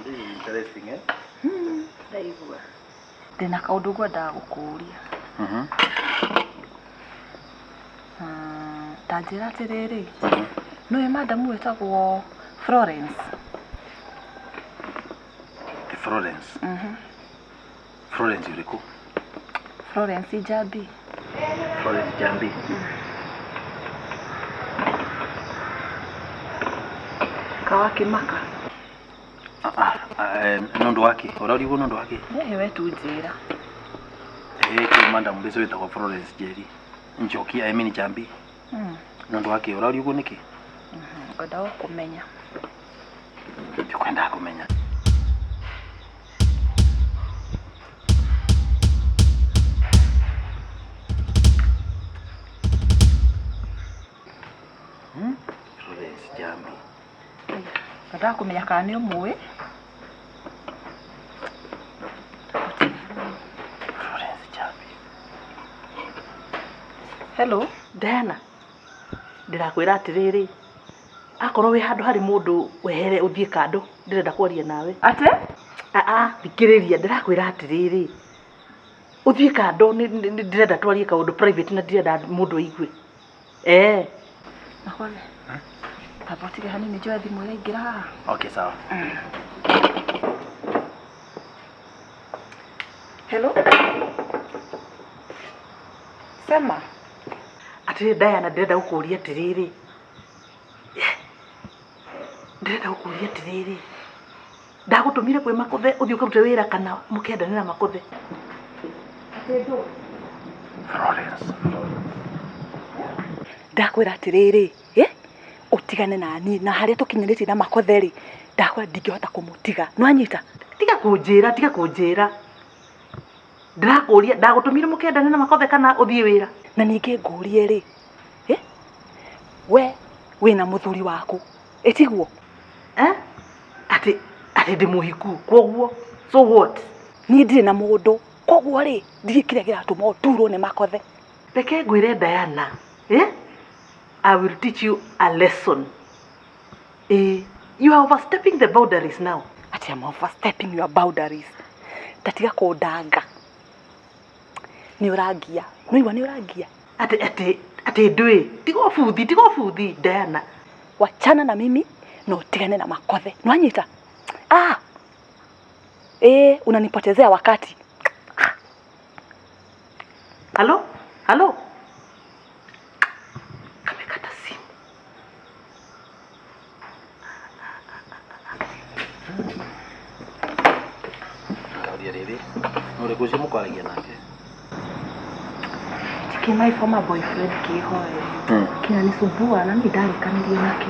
This is interesting, eh? Ndaigua. Ndĩna kaũndũ ngwendaga gũkũũria. Ta njĩra atĩrĩrĩ, nĩũĩ madamu wĩtagwo Florence? Florence. Florence ũrĩkũ? Florence Njambi. Florence Jambi. Kawakĩmaka. Nĩ ũndũ wake? Ũrorigwo nĩ ũndũ wake? Nĩwe we tu njĩra. Eh, kwĩ madam mbĩcũ wĩtagwo Florence Njeri. Njoki, I mean Jambi. Nĩ ũndũ wake ũrorigwo nĩkĩ? Ngwendaga kũmenya. Ndikwendaga kũmenya. Ngwendaga kũmenya kana nĩ ũmũĩ. Florence Njambi. Hello. Diana, ndĩrakwĩra atĩrĩrĩ, akorwo wĩ handũ harĩ mũndũ wehere ũthiĩ kando, ndĩrenda kwaria nawe. Ate? Aa, thikĩrĩria, ndĩrakwĩra atĩrĩrĩ, ũthiĩ kando, ndĩrenda twarie kaũndũ private na ndirenda mũndũ aigue. Eh. Makothe. Tamba ũtige hanini njoe thimũ ĩraingĩra haha. Okay, sawa. Hello. Sema. Atĩrĩrĩ Diana, ndĩrenda gũkũria atĩrĩrĩ. Ndĩrenda gũkũria atĩrĩrĩ. Ndagũtũmire kwĩ Makothe ũthiĩ ũkarute wĩra kana mũkendane na Makothe. Florence. Ndakwĩra atĩrĩrĩ, ũtigane na niĩ na harĩa tũkinyanĩtie na Makothe rĩ, ndakwĩra ndingĩhota kũmũtiga. Nĩwanyita? Tiga kũnjĩra, tiga kũnjĩra. Ndĩrakũria, ndagũtũmire mũkendane na Makothe kana ũthiĩ wĩra? Na ningĩ ngũrie rĩ, we wĩna mũthuri waku, ĩtiguo? Eh? Atĩ ndĩ mũhiku, kwoguo so what? Niĩ ndirĩ na mũndũ, kwoguo rĩ, ndirĩ kĩrĩa kĩratũma ũturwo nĩ Makothe. Reke ngwĩre Diana, eh? I will teach you a lesson. You are overstepping the boundaries now. Ati I'm overstepping your boundaries. Tatiga kũndanga. Nĩ ũrangia. Nĩwaigua nĩ ũrangia? Ati ndũĩ. Tiga ũbuthi, Diana. Wachana na mimi na utigane na Makothe. Nĩwanyita? Ah. Unanipotezea wakati. Halo? Halo? Kamekata simu. Kauria rĩrĩ, nũrĩkũ ũcio mũkwaragia nake? Tiki my former boyfriend kĩhoe. Kinanisumbua na niĩ ndarĩkanĩria nake.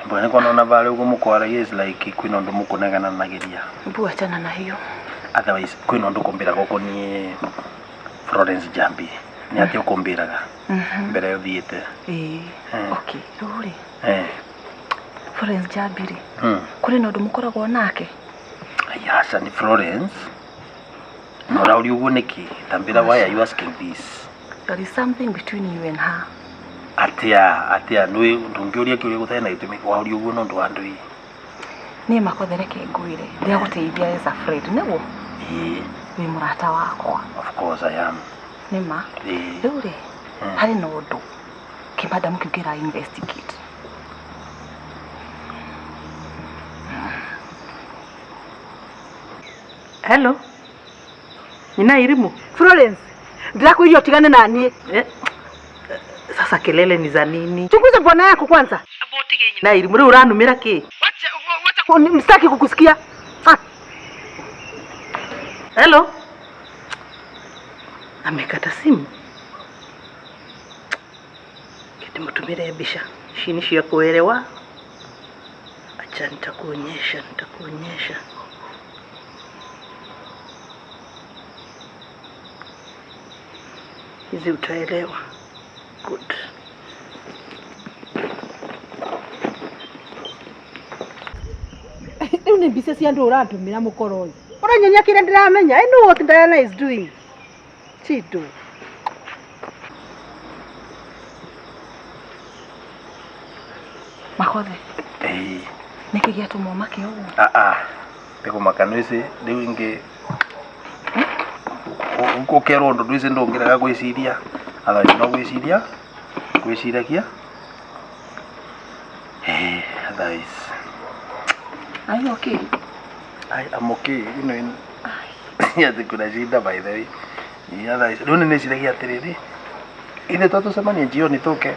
Mbona nĩ kuona vale ũguo mũkwaragia is like kwĩna ũndũ mũkũnegananagiria. Mbu achana na hiyo. Otherwise kwĩna ũndũ ũkũmbĩraga ũkoniĩ Florence Njambi. Nĩ atĩa ũkũmbĩraga mbere ũthiĩte? Okay, rĩu rĩ. Florence Njambi rĩ. Kũrĩ na ũndũ mũkoragwo nake? Aca nĩ Florence. Na ũraũria ũguo nĩkĩ? Tambĩra, why are you asking this? There is something between you and her. Atia nĩ ndũngĩũria kĩũria gũtarĩ na gĩtũmi, waũria ũguo nĩ ũndũ wa ndũi. Niĩ Makothe reke ngwĩre, ndĩragũteithia as a friend, nĩguo? Wĩ mũrata wakwa. Of course I am. Nĩ ma? Rĩu rĩ, harĩ na ũndũ kĩmadamu kĩu kĩra investigate. Hello. Nina Irimu. Florence, ndĩrakwĩria ũtigane na niĩ. Sasa kelele ni za nini? Chunguza bwana yako kwanza. Na Irimu rĩu ũranumĩra kĩ? Wacha msitaki kukusikia. Ah. Hello. Amekata simu. Ndimũtũmĩre mbica. Ici nĩ cia kuelewa. Acha nitakuonyesha. Hizi utaelewa. Good. Rĩu nĩ mbica cia andũ ũrandũmĩra mũkoro ũyũ. Ũranyonia kĩrĩa ndĩramenya. I know what Diana is doing. Chido. Makothe. Nĩkĩ gĩatũma ũmake ũguo? Ndĩkũmaka nĩwĩci rĩu ingĩ ũkerwo ũndũ ndwĩci ndũngĩrega gwĩciria. Otherwise no gwĩciria, gwĩciragia. Otherwise. Are you okay? I am okay. You know, ati kuna shida by the way. Otherwise, rĩu nĩ nĩciragia atĩrĩrĩ, ithe twatũcemania jioni tũke,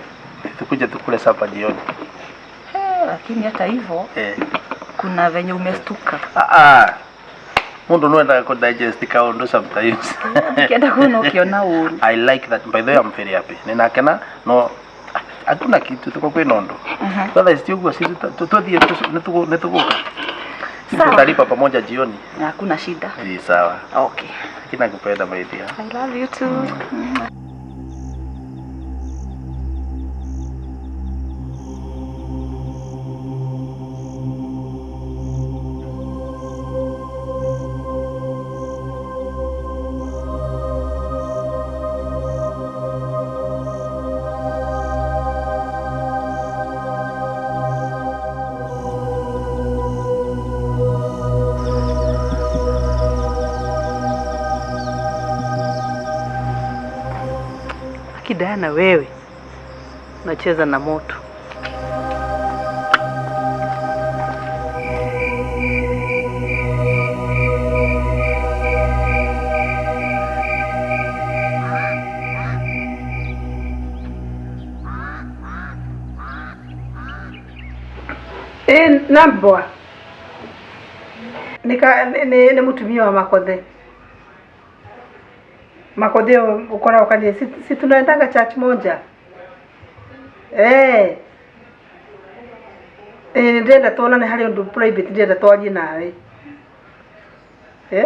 tukuje tukule sapa jioni. Lakini hata hivyo kuna venye umestuka. Mundu no endaga ku digest kaundu sometimes. Ukienda kuona ukiona ũru. I like that. By the way, I'm very happy. Ninakena no hakuna kitu tuko kwina undu. Otherwise ti uguo sisi tuthiĩ nĩtũgũka. Tutalipa pamoja jioni. Hakuna shida. Ni sawa. Okay. Lakini nakupenda my dear. I love you too. Diana, wewe unacheza na moto. Ĩ nambwa nĩ mũtumia wa Makothe. Makothe ũkoragwo kanitha, si tunaendanga church moja eh. Ĩ ndĩrenda tuonane harĩ ũndũ private ndĩrenda twarie nawe eh.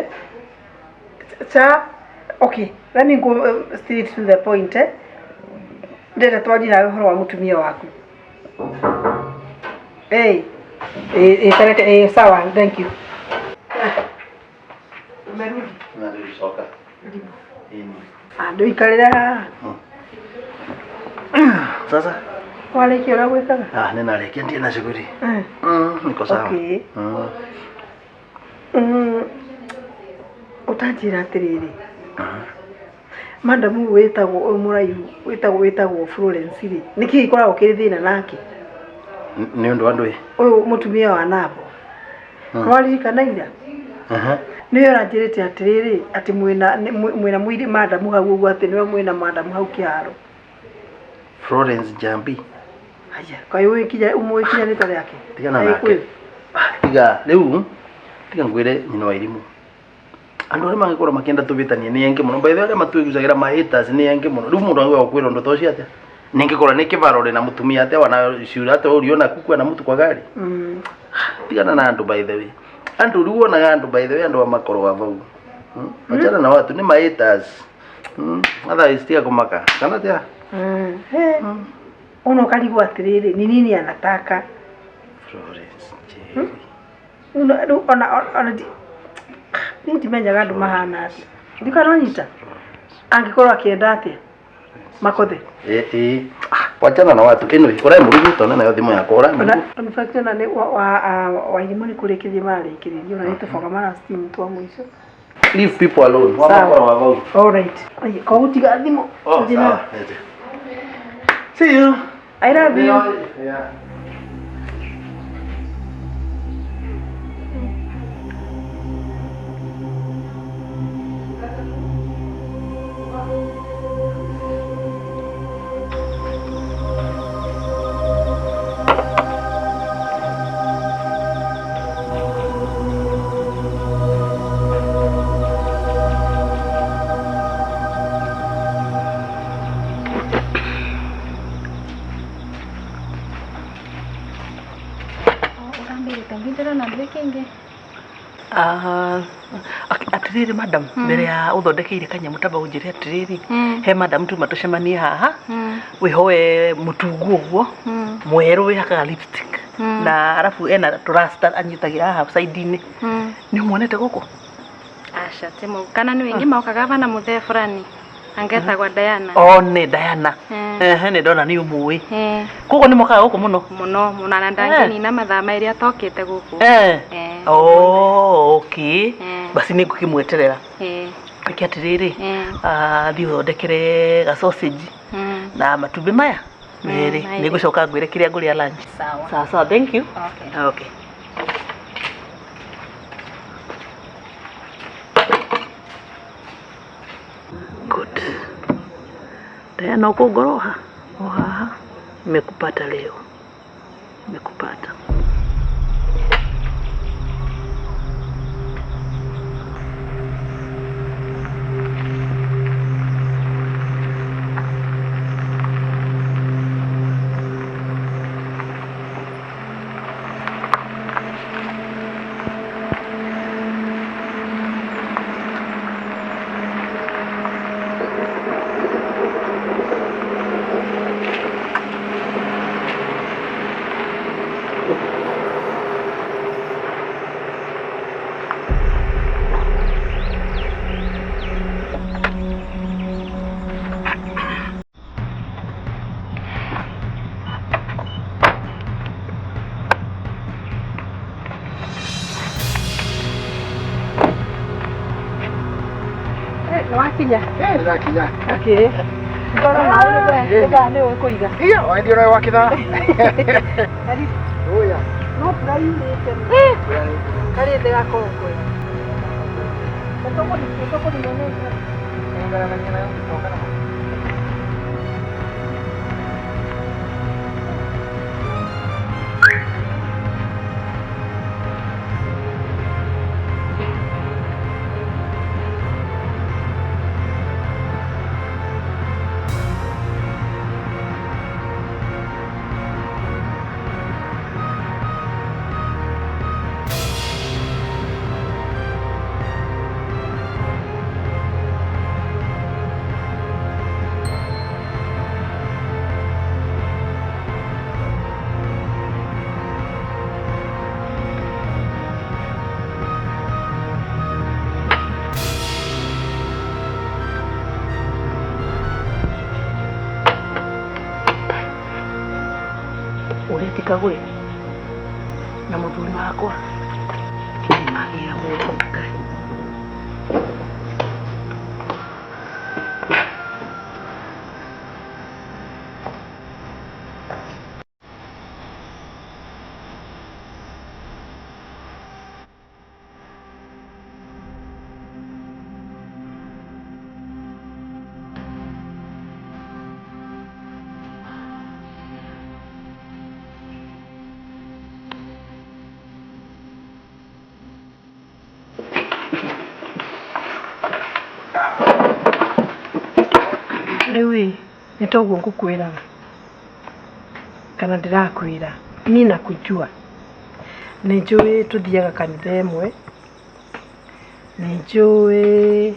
Cha okay, let me go straight to the point eh. Ndĩrenda twarie nawe ũhoro wa mũtumia waku. Eh, eh, eh, eh, sawa, thank you. Umerudi? Na nilicoka. Ĩni. Andũ ikarĩra haha. Sasa Warĩkia ũrĩa gwĩkaga? ah, nĩnarĩkia ndirĩ na shughuli. Eh. Niko sawa. Okay. Ũtanjĩra atĩrĩrĩ, madamu ũyũ wĩtagwo ũyũ mũraihu wĩtagwo Florence rĩ, nĩkĩ gĩkoragwo kĩrĩ thĩna nake? Nĩ ũndũ wa ndũĩ. Ũyũ mũtumia wa Nabo. Nĩwaririkana ira? Nĩwe ũranjĩrĩte atĩrĩrĩ, atĩ mwĩna mũirĩ madamu hau ũguo, atĩ nĩwe mwĩna madamu hau kĩharo. Florence Jambi. Haya, kaĩ ũĩ ũmũĩ kinya rĩtwa rĩake? Tigana nake. Tiga rĩu tiga ngwĩre nyina wa irimũ. Andũ arĩa mangĩkorwo makĩenda tũbĩtanie nĩ aingĩ mũno. By the way arĩa matwĩgucagĩra ma haters nĩ aingĩ mũno. Rĩu mũndũ angĩgoka kwĩra ũndũ ta ũcio atĩa? Ningĩkorwo nĩ kĩbaro rĩ na mũtumia atĩa wana ciũra atĩa ũriona kuku na mũtu kwa gari. Tigana na andũ by the way. Andũ rĩu wonaga andũ by the way andũ a makoroga vau. Achana na watu nĩ ma haters. Otherwise tiga kũmaka. Kana atĩa? Ona ũkarigwo atĩrĩrĩ, ni nini anataka? Florence Njeri. Rĩu ona niĩ ndimenyaga andũ mahana atĩa. Ndikanonyita. Angĩkorwo akĩenda atĩa? Makothe. Eh. Wachana na watu. Anyway, ũrae mũrugu tona nayo thimũ yakwa ũrae mũrugu. In fact ona nĩ Wairimũ nĩ kũrĩkĩria mararĩkĩrĩria ona nĩ tũboga mara steam twa mũico. Leave people alone. Sawa. Wamakoroga vau. All right. Koguo tiga thimũ. Oh, Tũthiĩ sawa. See you. I love you. Yeah. Ũrambĩrĩte ngindĩrona ndwĩ kĩngĩ. Atiriri madam, mbere ya uthondekeire kanyamũ tamba ũnjĩre atiriri, he madam tuma tũcemanie haha, wĩhoe mũtungu ũguo mwerũ wĩhakaga lipstick na arabu ena tũrasta anyitagĩra haha side-inĩ. Nĩ ũmuonete gũkũ? Aca ti kana nĩ wĩngĩ mokaga bana mũthee fulani angetagwa Diana. O nĩ Diana. Ehe, nĩ ndona nĩ ũmũĩ. Koguo nĩ mokaga gũkũ mũno? Mũno mũno, na ndangĩnina mathaa merĩ atokĩte gũkũ. Oh, okay. Basi nĩ ngũkĩmweterera. Reke atĩrĩrĩ, thiĩ ũthondekere ga sausage na matumbĩ maya merĩ. Merĩ. Nĩ ngũcoka ngwĩre kĩrĩa ngũrĩa lunch. Sawa. Sawa sawa, thank you. Okay. Okay. Good. Diana, uko ngoroha? O haha. Nimekupata leo. Nimekupata. Nĩwakinya? Eh, ndĩrakinya. Okay. Nĩ ũĩ kũiga. Iya, waendio nawe wakithaa. Karibu. Oya. No mbura yurĩte. Karĩte gakongwe. Ũrĩa Kagwe na mũthuri wakwa magĩra mũndũ Ngai. Rĩu ĩ nĩ toguo ngũkwĩraga kana ndĩrakwĩra niĩ nakujua nĩ njũĩ tũthiaga kanitha ĩmwe nĩ njũĩ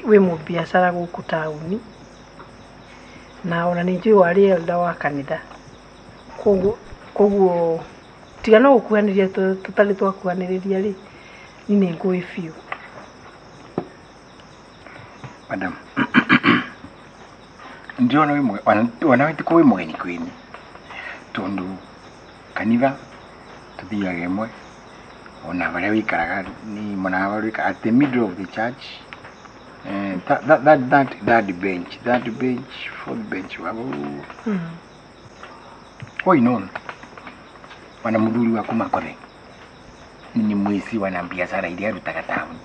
wĩ mũbiacara gũkũ taũni na ona nĩ njũĩ warĩ elder wa kanitha koguo tiga no gũkuhanĩrĩria tũtarĩ twakuhanĩrĩria rĩ niĩ nĩ ngũĩ biũ. Madam. Ndirona wĩ ona wĩ wĩ mũgeni kwĩni tondu kanitha tuthiaga ĩmwe ona harĩa wĩikaraga ni mwena wa harĩa at the middle of the church that bench fourth bench wabo. All in all wana muthuri waku Makothe ni mwici wana biacara iria arutaga taũni.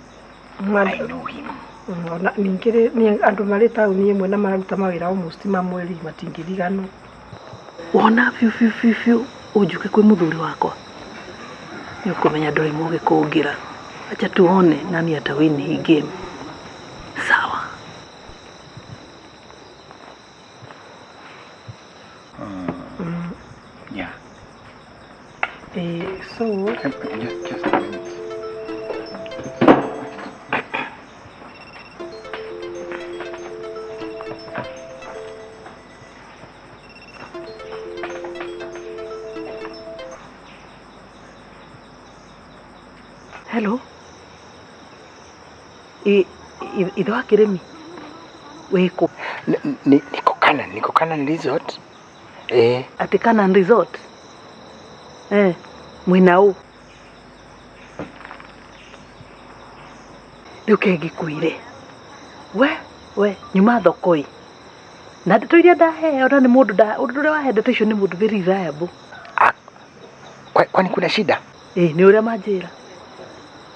I know him. Ona ningĩ nĩ andũ marĩ taũni ĩmwe na mararuta mawĩra almost mamwe rĩ matingĩriganwo. Wona biũ biũ biũ biũ ũnjuke kwĩ mũthuri wakwa nĩ ũkũmenya ndũrĩ mũgĩ kũngĩra. Acha tuone nani atawini hii game. Sawa. Yeah. So just a minute. Hello. Ithe wa Kĩrĩmi wĩkũ? Niko Canaan, niko Canaan Resort. Ati Canaan Resort. Mwĩna ũ? Rĩu ke ngĩkwĩre. We nyuma thoko ĩ. Na ndeto iria ndaheo na nĩ mũndũ ũndũ ũrĩa wahe ndeto icio nĩ mũndũ very reliable. Kwani kuna shida? Nĩ ũrĩa manjĩra.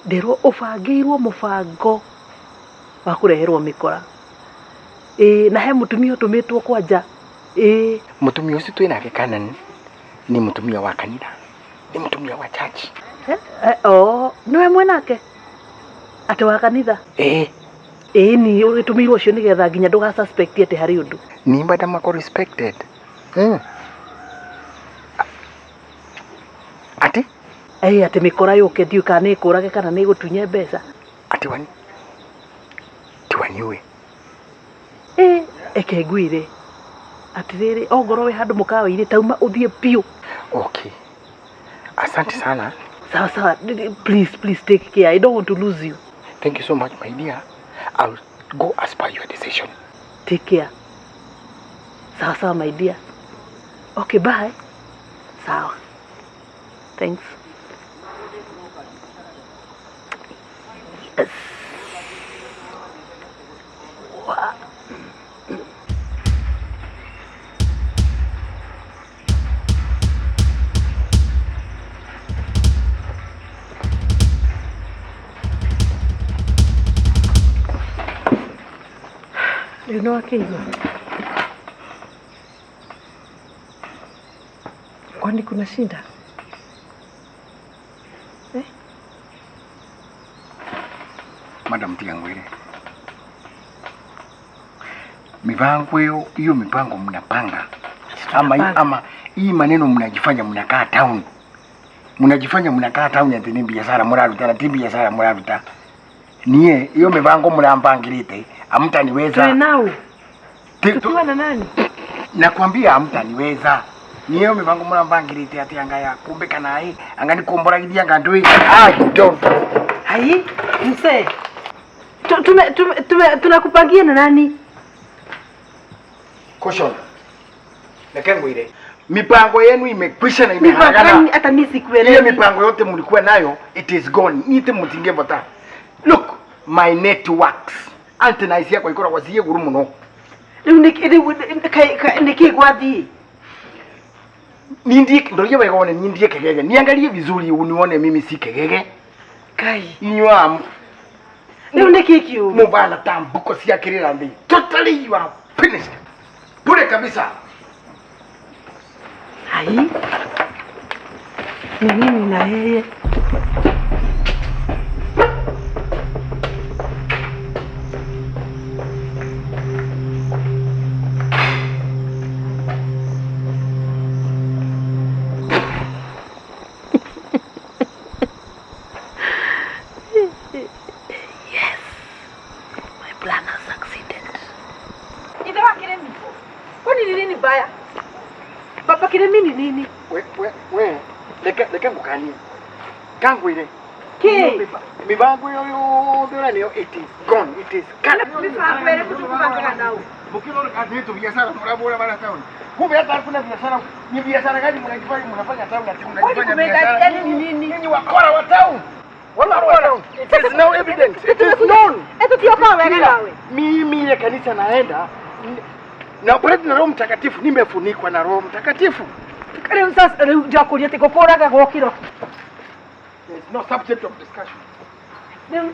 Nderwo ũbangĩirwo mũbango wa kũreherwo mĩkora. Na he mũtumia ũtũmĩtwo kwanja. Mũtumia ũcio twĩ nake Canaan ni mũtumia wa kanitha. Ni mũtumia wa church. Nĩwe mwenake? Atĩ wa kanitha? Ni ũgĩtũmĩirwo ũcio nĩgetha nginya ndũga suspect atĩ harĩ ũndũ. Ni madam ako respected. Ati? Atĩ mĩkora yũke ndiũĩ kana nĩ ĩkũrage kana nĩ ĩgũtunye mbeca. Ati wani? Tiwaniue. Eke ngwĩre. Atĩrĩrĩ ongorwo wĩ handũ mũkawa-inĩ tauma ũthiĩ biũ. Okay. Asante sana. Sawa sawa. Please, please take care. I don't want to lose you. Thank you so much, my dear. I'll go as per your decision. Take care. Sawa sawa, my dear. Okay, bye. Sawa. Thanks. Yes. Wow. Rĩu nĩwakĩigua? Kwani kuna shida? Eh? Madam tiga ngwire. Mipango hiyo hiyo mipango mnapanga. Ama hii maneno mnajifanya mnakaa town. Mnajifanya mnakaa town ati ni biashara muraruta na ti biashara muraruta. Nie hiyo mipango mnampangirite hamtaniweza. Tuwe nao. Tukiwa na nani? Nakwambia hamtaniweza. Niyo mipango mnampangirite ati anga ya kumbe kana hii anga nikomboragidia anga ndui. I don't. Hai, mse. Tunakupangia na nani? Caution. Nakangwire. Mipango yenu imekwisha na imeharagana. Hata mimi sikuelewi. Ile mipango yote mlikuwa nayo it is gone. Nite mtingevota. Look, my networks. Antenna yako ikora waziye guru muno. Niki gwathi. Nindie ndorie wega one nindie kegege. Niangalie vizuri unione mimi si kegege. Kai. Inywa. Leo niki kiu. Mubana tambuko cia kirira ndi. Totally you are finished. Bure kabisa. Hai. Ni nini na yeye? Yes. My plan has succeeded. Ithe wa Kiremi. Kwani ni nini baya? Baba Kiremi ni nini? We leka ngukanie. Kangwire. Ki? Mipango yo yote leo it is gone. It is gone. Mipango ile kutukupanga nao. Mukirora kazi tu biashara murabura bara town. Kumbe hata hakuna biashara. Ni biashara gani mnajifanya mnafanya town ati mnajifanya biashara? Ni nini? Ninyi wakora wa town. Wala wakora. It is now evident. It is known. Eto tioka wega nawe. Mimi ile kanisa naenda na operate na Roho Mtakatifu, nimefunikwa na Roho Mtakatifu. Rĩu sasa rĩu ndakũria atĩ ngũkũraga gwokĩro. There is no subject of discussion. Rĩu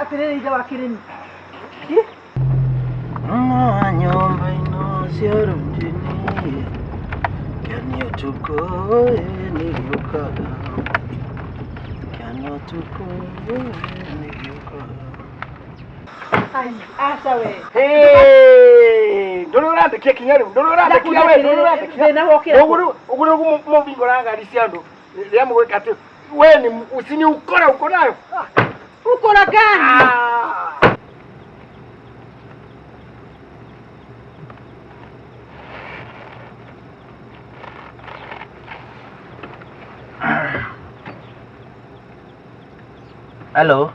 atĩrĩrĩ ithe wa Kĩrĩmi. Nyumba ino ciarundini kĩanio tukũ nĩgĩũkaga kĩanio tukũ nĩgĩũkaga. Ai, aca we. Hey, ndũrĩ ũrandekia kinya rĩu, ndũrĩ ũrandekia we, ndũrĩ ũrandekia. Thĩna wokĩra. Ũguo nĩguo mũbingũraga ngari cia andũ. Rĩrĩa mũgwĩka atĩ we ni usini ukora uko nayo. Ukora gani? Hello.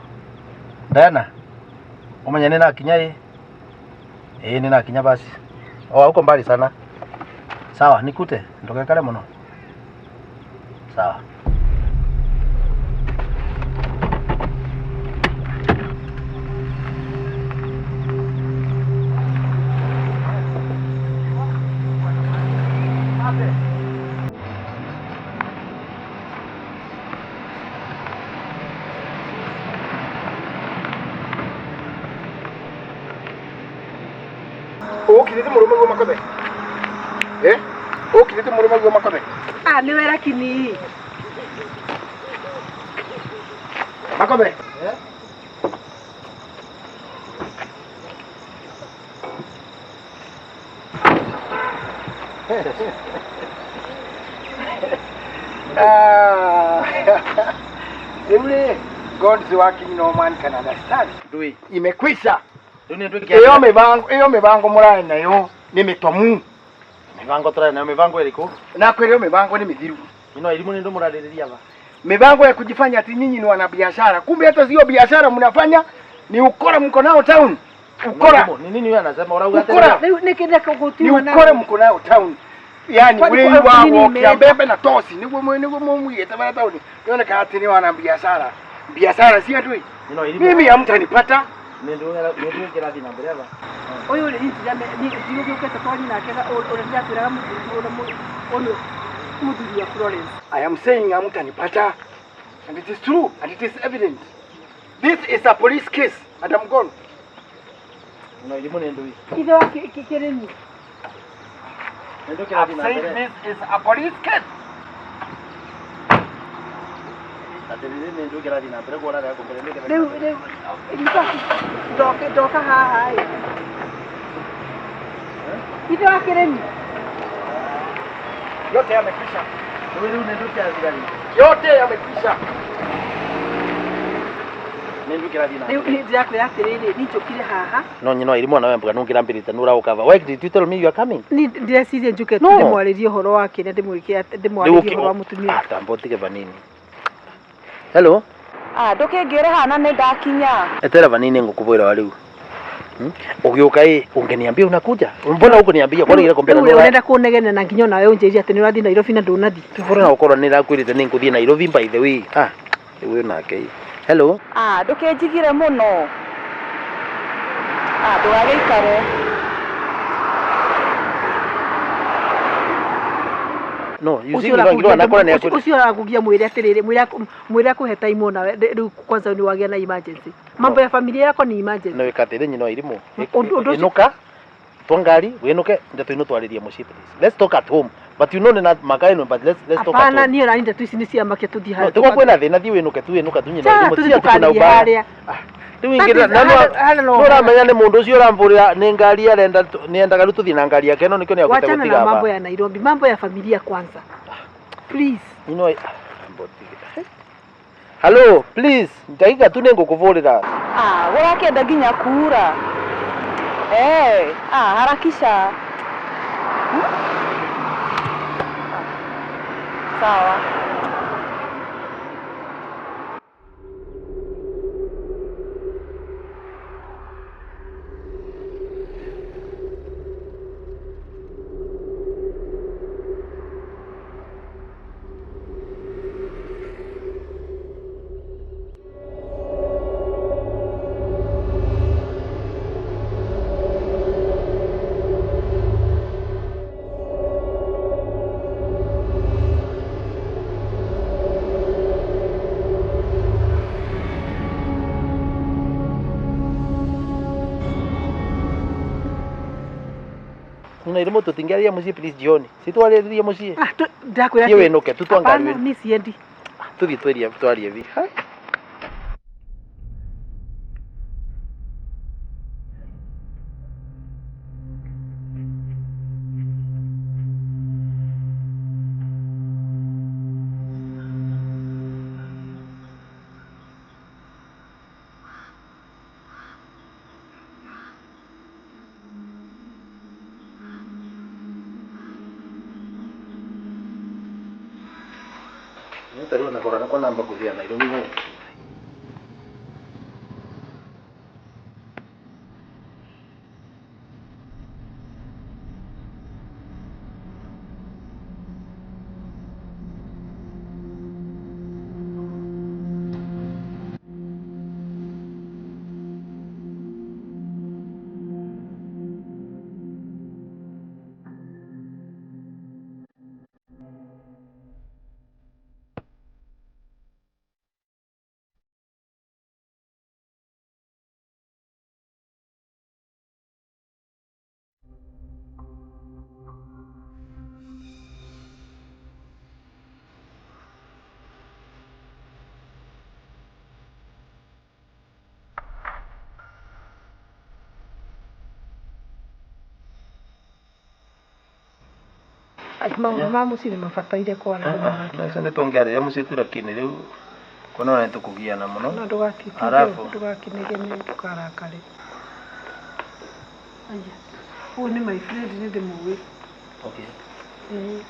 Diana. Umenya nina kinya hii? Eh, nina kinya basi. Oh, uko mbali sana. Sawa, nikute. Ndokekale muno. Sawa. Ukirite murume guo makothe. Eh? Ukirite murume guo makothe. Ah, ni wera kini. Makothe. Eh? Ah. Yule God's working no man can understand. Ndui. Imekwisha. Iyo mibango murari nayo ni mitomu. Mibango turari nayo mibango iriku? Na kweli iyo mibango ni mithiru. Ino elimu ni ndo muraririria ba. Mibango ya kujifanya ati nyinyi ni wanabiashara. Kumbe hata sio biashara mnafanya, ni ukora mko nao town. Ukora. Ni nini huyo anasema urauga tena? Ni ukora mko nao town. Yaani wewe wao kiambembe na tosi niguo mwigete bara town. Yoneka ati ni wanabiashara. Biashara si adui. Mimi hamtanipata. Uyu ri ndigũgĩũkĩte kwa nyina ake ũrĩa ndĩrakwĩraga mũthuri mũthuri wa Florence. I am saying hamtanipata and it is true and it is evident. This is a police case and I'm gone. No irimũ nĩ ndũi. Ithe wa kĩrĩmi. Nĩ ndũĩ kĩrathiĩ na mbere. This is a police case. Atĩrĩrĩ nĩ ndũĩ kĩrathiĩ na mbere kuona rĩa kũmbere nĩ Rĩu rĩu ndoka ndoka haha ĩ. Ithe wa kĩrĩmi. Yote yamekwisha. Rĩu rĩu nĩ ndũĩ kĩrathiĩ. Yote yamekwisha. Nĩ ndũĩ kĩrathiĩ na Rĩu mbere. ndĩrakwĩra atĩrĩrĩ, niĩ njũkire haha. No nyina wa irimũ ona we mbuga nũngĩrambĩrĩte nũraũka va. Why did you tell me you are coming? Ni ndĩreciria njũke No. ndĩmwarĩrie ũhoro wa kĩrĩa ndĩmwĩke ndĩmwarĩrie ũhoro wa mũtumia. Ah, tamba ũtige vanini. Hello. Ah, ndũkĩngĩre hana nĩ ndakinya. Etera vanini ngũkũbwĩra wa rĩu. Ũgĩũka ĩ ungeniambia unakuja. Mbona hukuniambia? Kwani ile kompyuta Rĩu nĩ ũrenda kũnegena na nginya onawe ũnjĩrie atĩ nĩ ũrathiĩ Nairobi na ndũnathiĩ. Tubora na ũkorwo nĩ ndakwĩrĩte nĩ ngũthiĩ Nairobi by the way. Ah, rĩu ũyũ nake ĩ. Hello. Ah, ndũkĩnjigire mũno. Ah, ndũgagĩikare. No, you see Ũcio ndio anakora nĩ ũcio ũrakugia mwĩre atĩrĩrĩ mwĩre akũhe time onawe rĩu kwanza nĩ wagĩa na emergency. Mambo ya familia yako ni emergency. no ĩkatĩrĩ nyina wa irimũ. Ũndũ ũcio- Ĩnũka twa ngari wĩnũke ndeto ino twarĩrie mũciĩ please. Let's talk at home. But you know nĩ na makaino but let's talk at Hapana, home. niĩ ona ndeto ici nĩ ciamakia tũthiĩ No, harĩa. tũkorwo kwĩna thĩna thiĩ wĩnũke tu wĩnũka tu nyina wa Cha, irimũ. tũthiĩ Ti atĩ kwĩna tũkarĩrie ubaya. harĩa. Rĩu That ingĩra is- na harĩa no no ũramenya nĩ mũndũ ũcio ũramvũrĩra nĩ ngari arenda nĩendaga rĩu tũthiĩ na ngari yake no nĩkĩo nĩakwĩte Wachana na gũtiga mambo ba. ya Nairobi, mambo ya familia kwanza. Please. Nyina wa Hello, please, ndagĩka tu nĩngũkũvũrĩra. Ah, gũrakĩenda nginya kuura. Eh, ah, harakisha. Hmm? Ah, sawa. Nyina irimũ tũtingĩarĩria mũciĩ please jioni. Si twarĩrie mũciĩ. Ah, ndakwĩra Thiĩ wĩnũke tu twa ngari Hapana, wĩnũke. mi siendi. Tũthiĩ twarie twarie vi. Hai. Nĩ na kora kwa namba kũthia Nairobi gũ. Maũndũ ma mũciĩ nĩ mabataire kwaranĩria. Nacio nĩ tũngĩarĩria mũciĩ tu lakini rĩu kuona nĩ tũkũgiana mũno. No ndũgakĩtinde, Alafu. ndũgakĩnegene, ndũkarakare. Aya, ũyũ nĩ my friend nĩ ndĩmũĩ. Okay. Eh.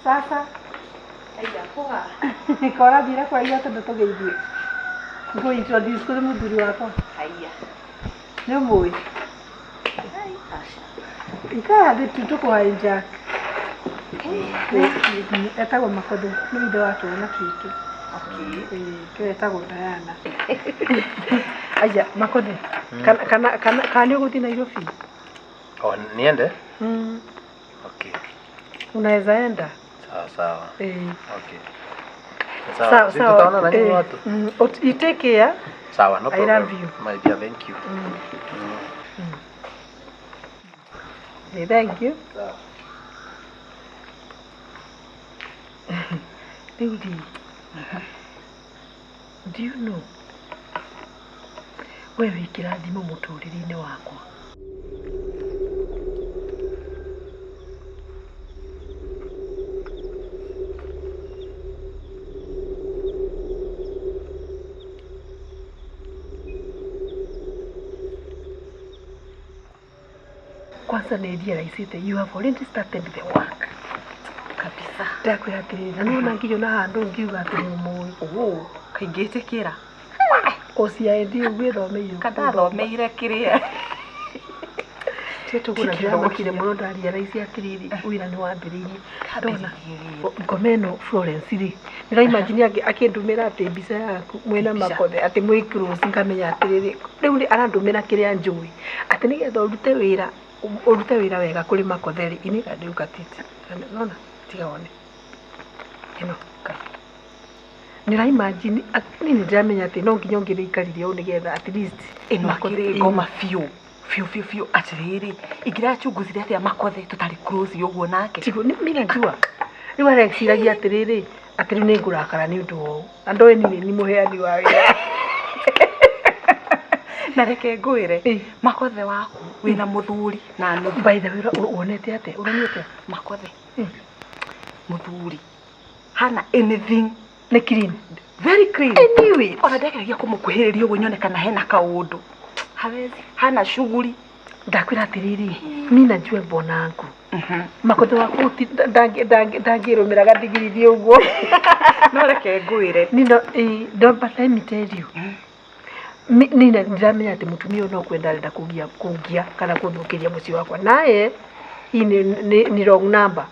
Sasa Aya, poa. korathiire kwa iria tondũ tũgeithie. Ngũ introduce kũrĩ mũthuri wakwa. Haya. Nĩ ũmũĩ? Asha. Ikara thĩ tu tũkũhae Jack. Etagwo Makondo, nĩ ithe wa twana twitũ. Okay. Ĩĩ, etagwo Diana. Aya, Makondo, kana kana kana kana nĩ ũgũthiĩ Nairobi? Oh, niende? Mm. Okay. Unaweza enda? Sawa sawa. Eh. Okay. Sawa. Si tutaona na nyinyi Eh, watu. You take care. Sawa, no I problem. love you. My dear, thank you. Eh, thank you. Sawa. Rĩu rĩ, do you know we wĩ kĩrathimo mũtũrĩre-inĩ wakwa. Kwanza nĩ realize you have already started the work. Kabisa. Ndakwĩra atĩrĩrĩ, na nĩwona nginya na handũ ngiuga atĩ nĩ ũmũĩ. Oo, kaingĩtĩkĩra. OCID ũguo ĩthomeire. Kandathomeire kĩrĩa. Tiga tũgũra ndĩramakire mũno ndarealize atĩrĩrĩ, wĩra nĩ wambĩrĩirie. Ndona ngoma ĩno Florence rĩ, nĩraimagine akĩndũmĩra atĩ mbica yaku mwĩna Mbica. Makothe atĩ mwĩ close, ngamenya atĩrĩrĩ, rĩu nĩ arandũmĩra kĩrĩa njũĩ atĩ nĩgetha ũrute wĩra wega kũrĩ Makothe rĩ, inĩka rĩu katiti nona tiga wone ĩno nĩraimagine niĩ nĩndĩramenya atĩ no nginya ũngĩrĩikarire ũũ nĩgetha at least Ĩno Makothe- akĩrĩ ngoma biũ. Biũ biũ biũ atĩrĩrĩ. Ingĩrachunguzire atĩa Makothe tũtarĩ close ũguo nake. Tigo nĩ mi najua rĩu areciragia atĩrĩrĩ, atĩ rĩu nĩ ngũrakara nĩ ũndũ wa ũũ, na ndoĩ niĩ nĩ mũheani wa wĩra. Na reke ngwĩre. Ĩ. Makothe waku wĩna mũthuri na nuthu. By the way, wonete atĩa, ũronete? Makothe. Mũthuri. Hana anything. Nĩ clean. Very clean. Anyway. Ona ndageragia kũmũkuhĩrĩria ũguo nyone kana hena kaũndũ. Hawezi. Hana shughuli. Ndakwĩra atĩrĩrĩ, mi najua bwanangu Makothe waku ndangĩrũmĩra gathigirithie ũguo. No reke ngwĩre. Nino no, but let me tell you, nina ndiramenya atĩ mũtumia ũyũ no kwenda arenda kũgia kũngia kana kũthũkĩria mũciĩ wakwa naye hii ni wrong number.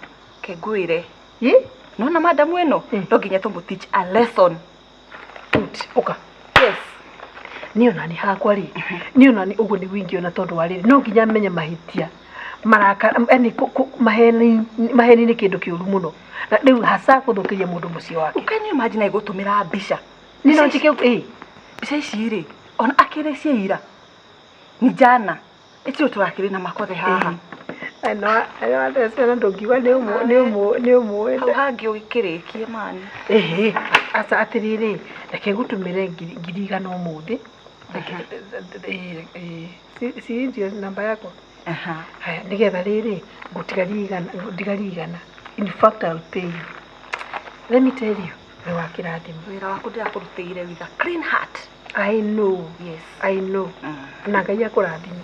Reke ngwĩre. Ĩ. Nona madamu ĩno no nginya tũmũ teach a lesson. Good. Ũka. Yes. Niĩ onani hakwa rĩ, niĩ onani ũguo nĩguo ingĩona, tondũ wa rĩrĩ, no nginya menye mahĩtia marakara, yani maheni, maheni nĩ kĩndũ kĩũru mũno, na rĩu hasa gũthũkĩria mũndũ mũciĩ wake. Can you imagine agũtũmĩra mbica? Niĩ no njĩke ĩ. Mbica ici rĩ, ona akĩrĩ cia ira. Ni jana. Ĩtio tũrakĩrĩ na Makothe haha. Ciana ndũngiuga nĩ ũmũ nĩ ũmũ nĩ ũmũĩ. Hau hangĩ ũgĩkĩrĩkie mani. Ĩhĩ, aca, atĩrĩrĩ, reke ngũtũmĩre 100,000 ũmũthĩ. Si ndio namba yako? Aha. Haya, nĩgetha rĩrĩ ngũtigarie igana, ngũtigarie igana. In fact, I'll pay you. Let me tell you, wĩ wa kĩrathimo. Wĩra waku ndĩrakũrutĩire with a clean heart. I know. Yes. I know. Na Ngai akũrathime.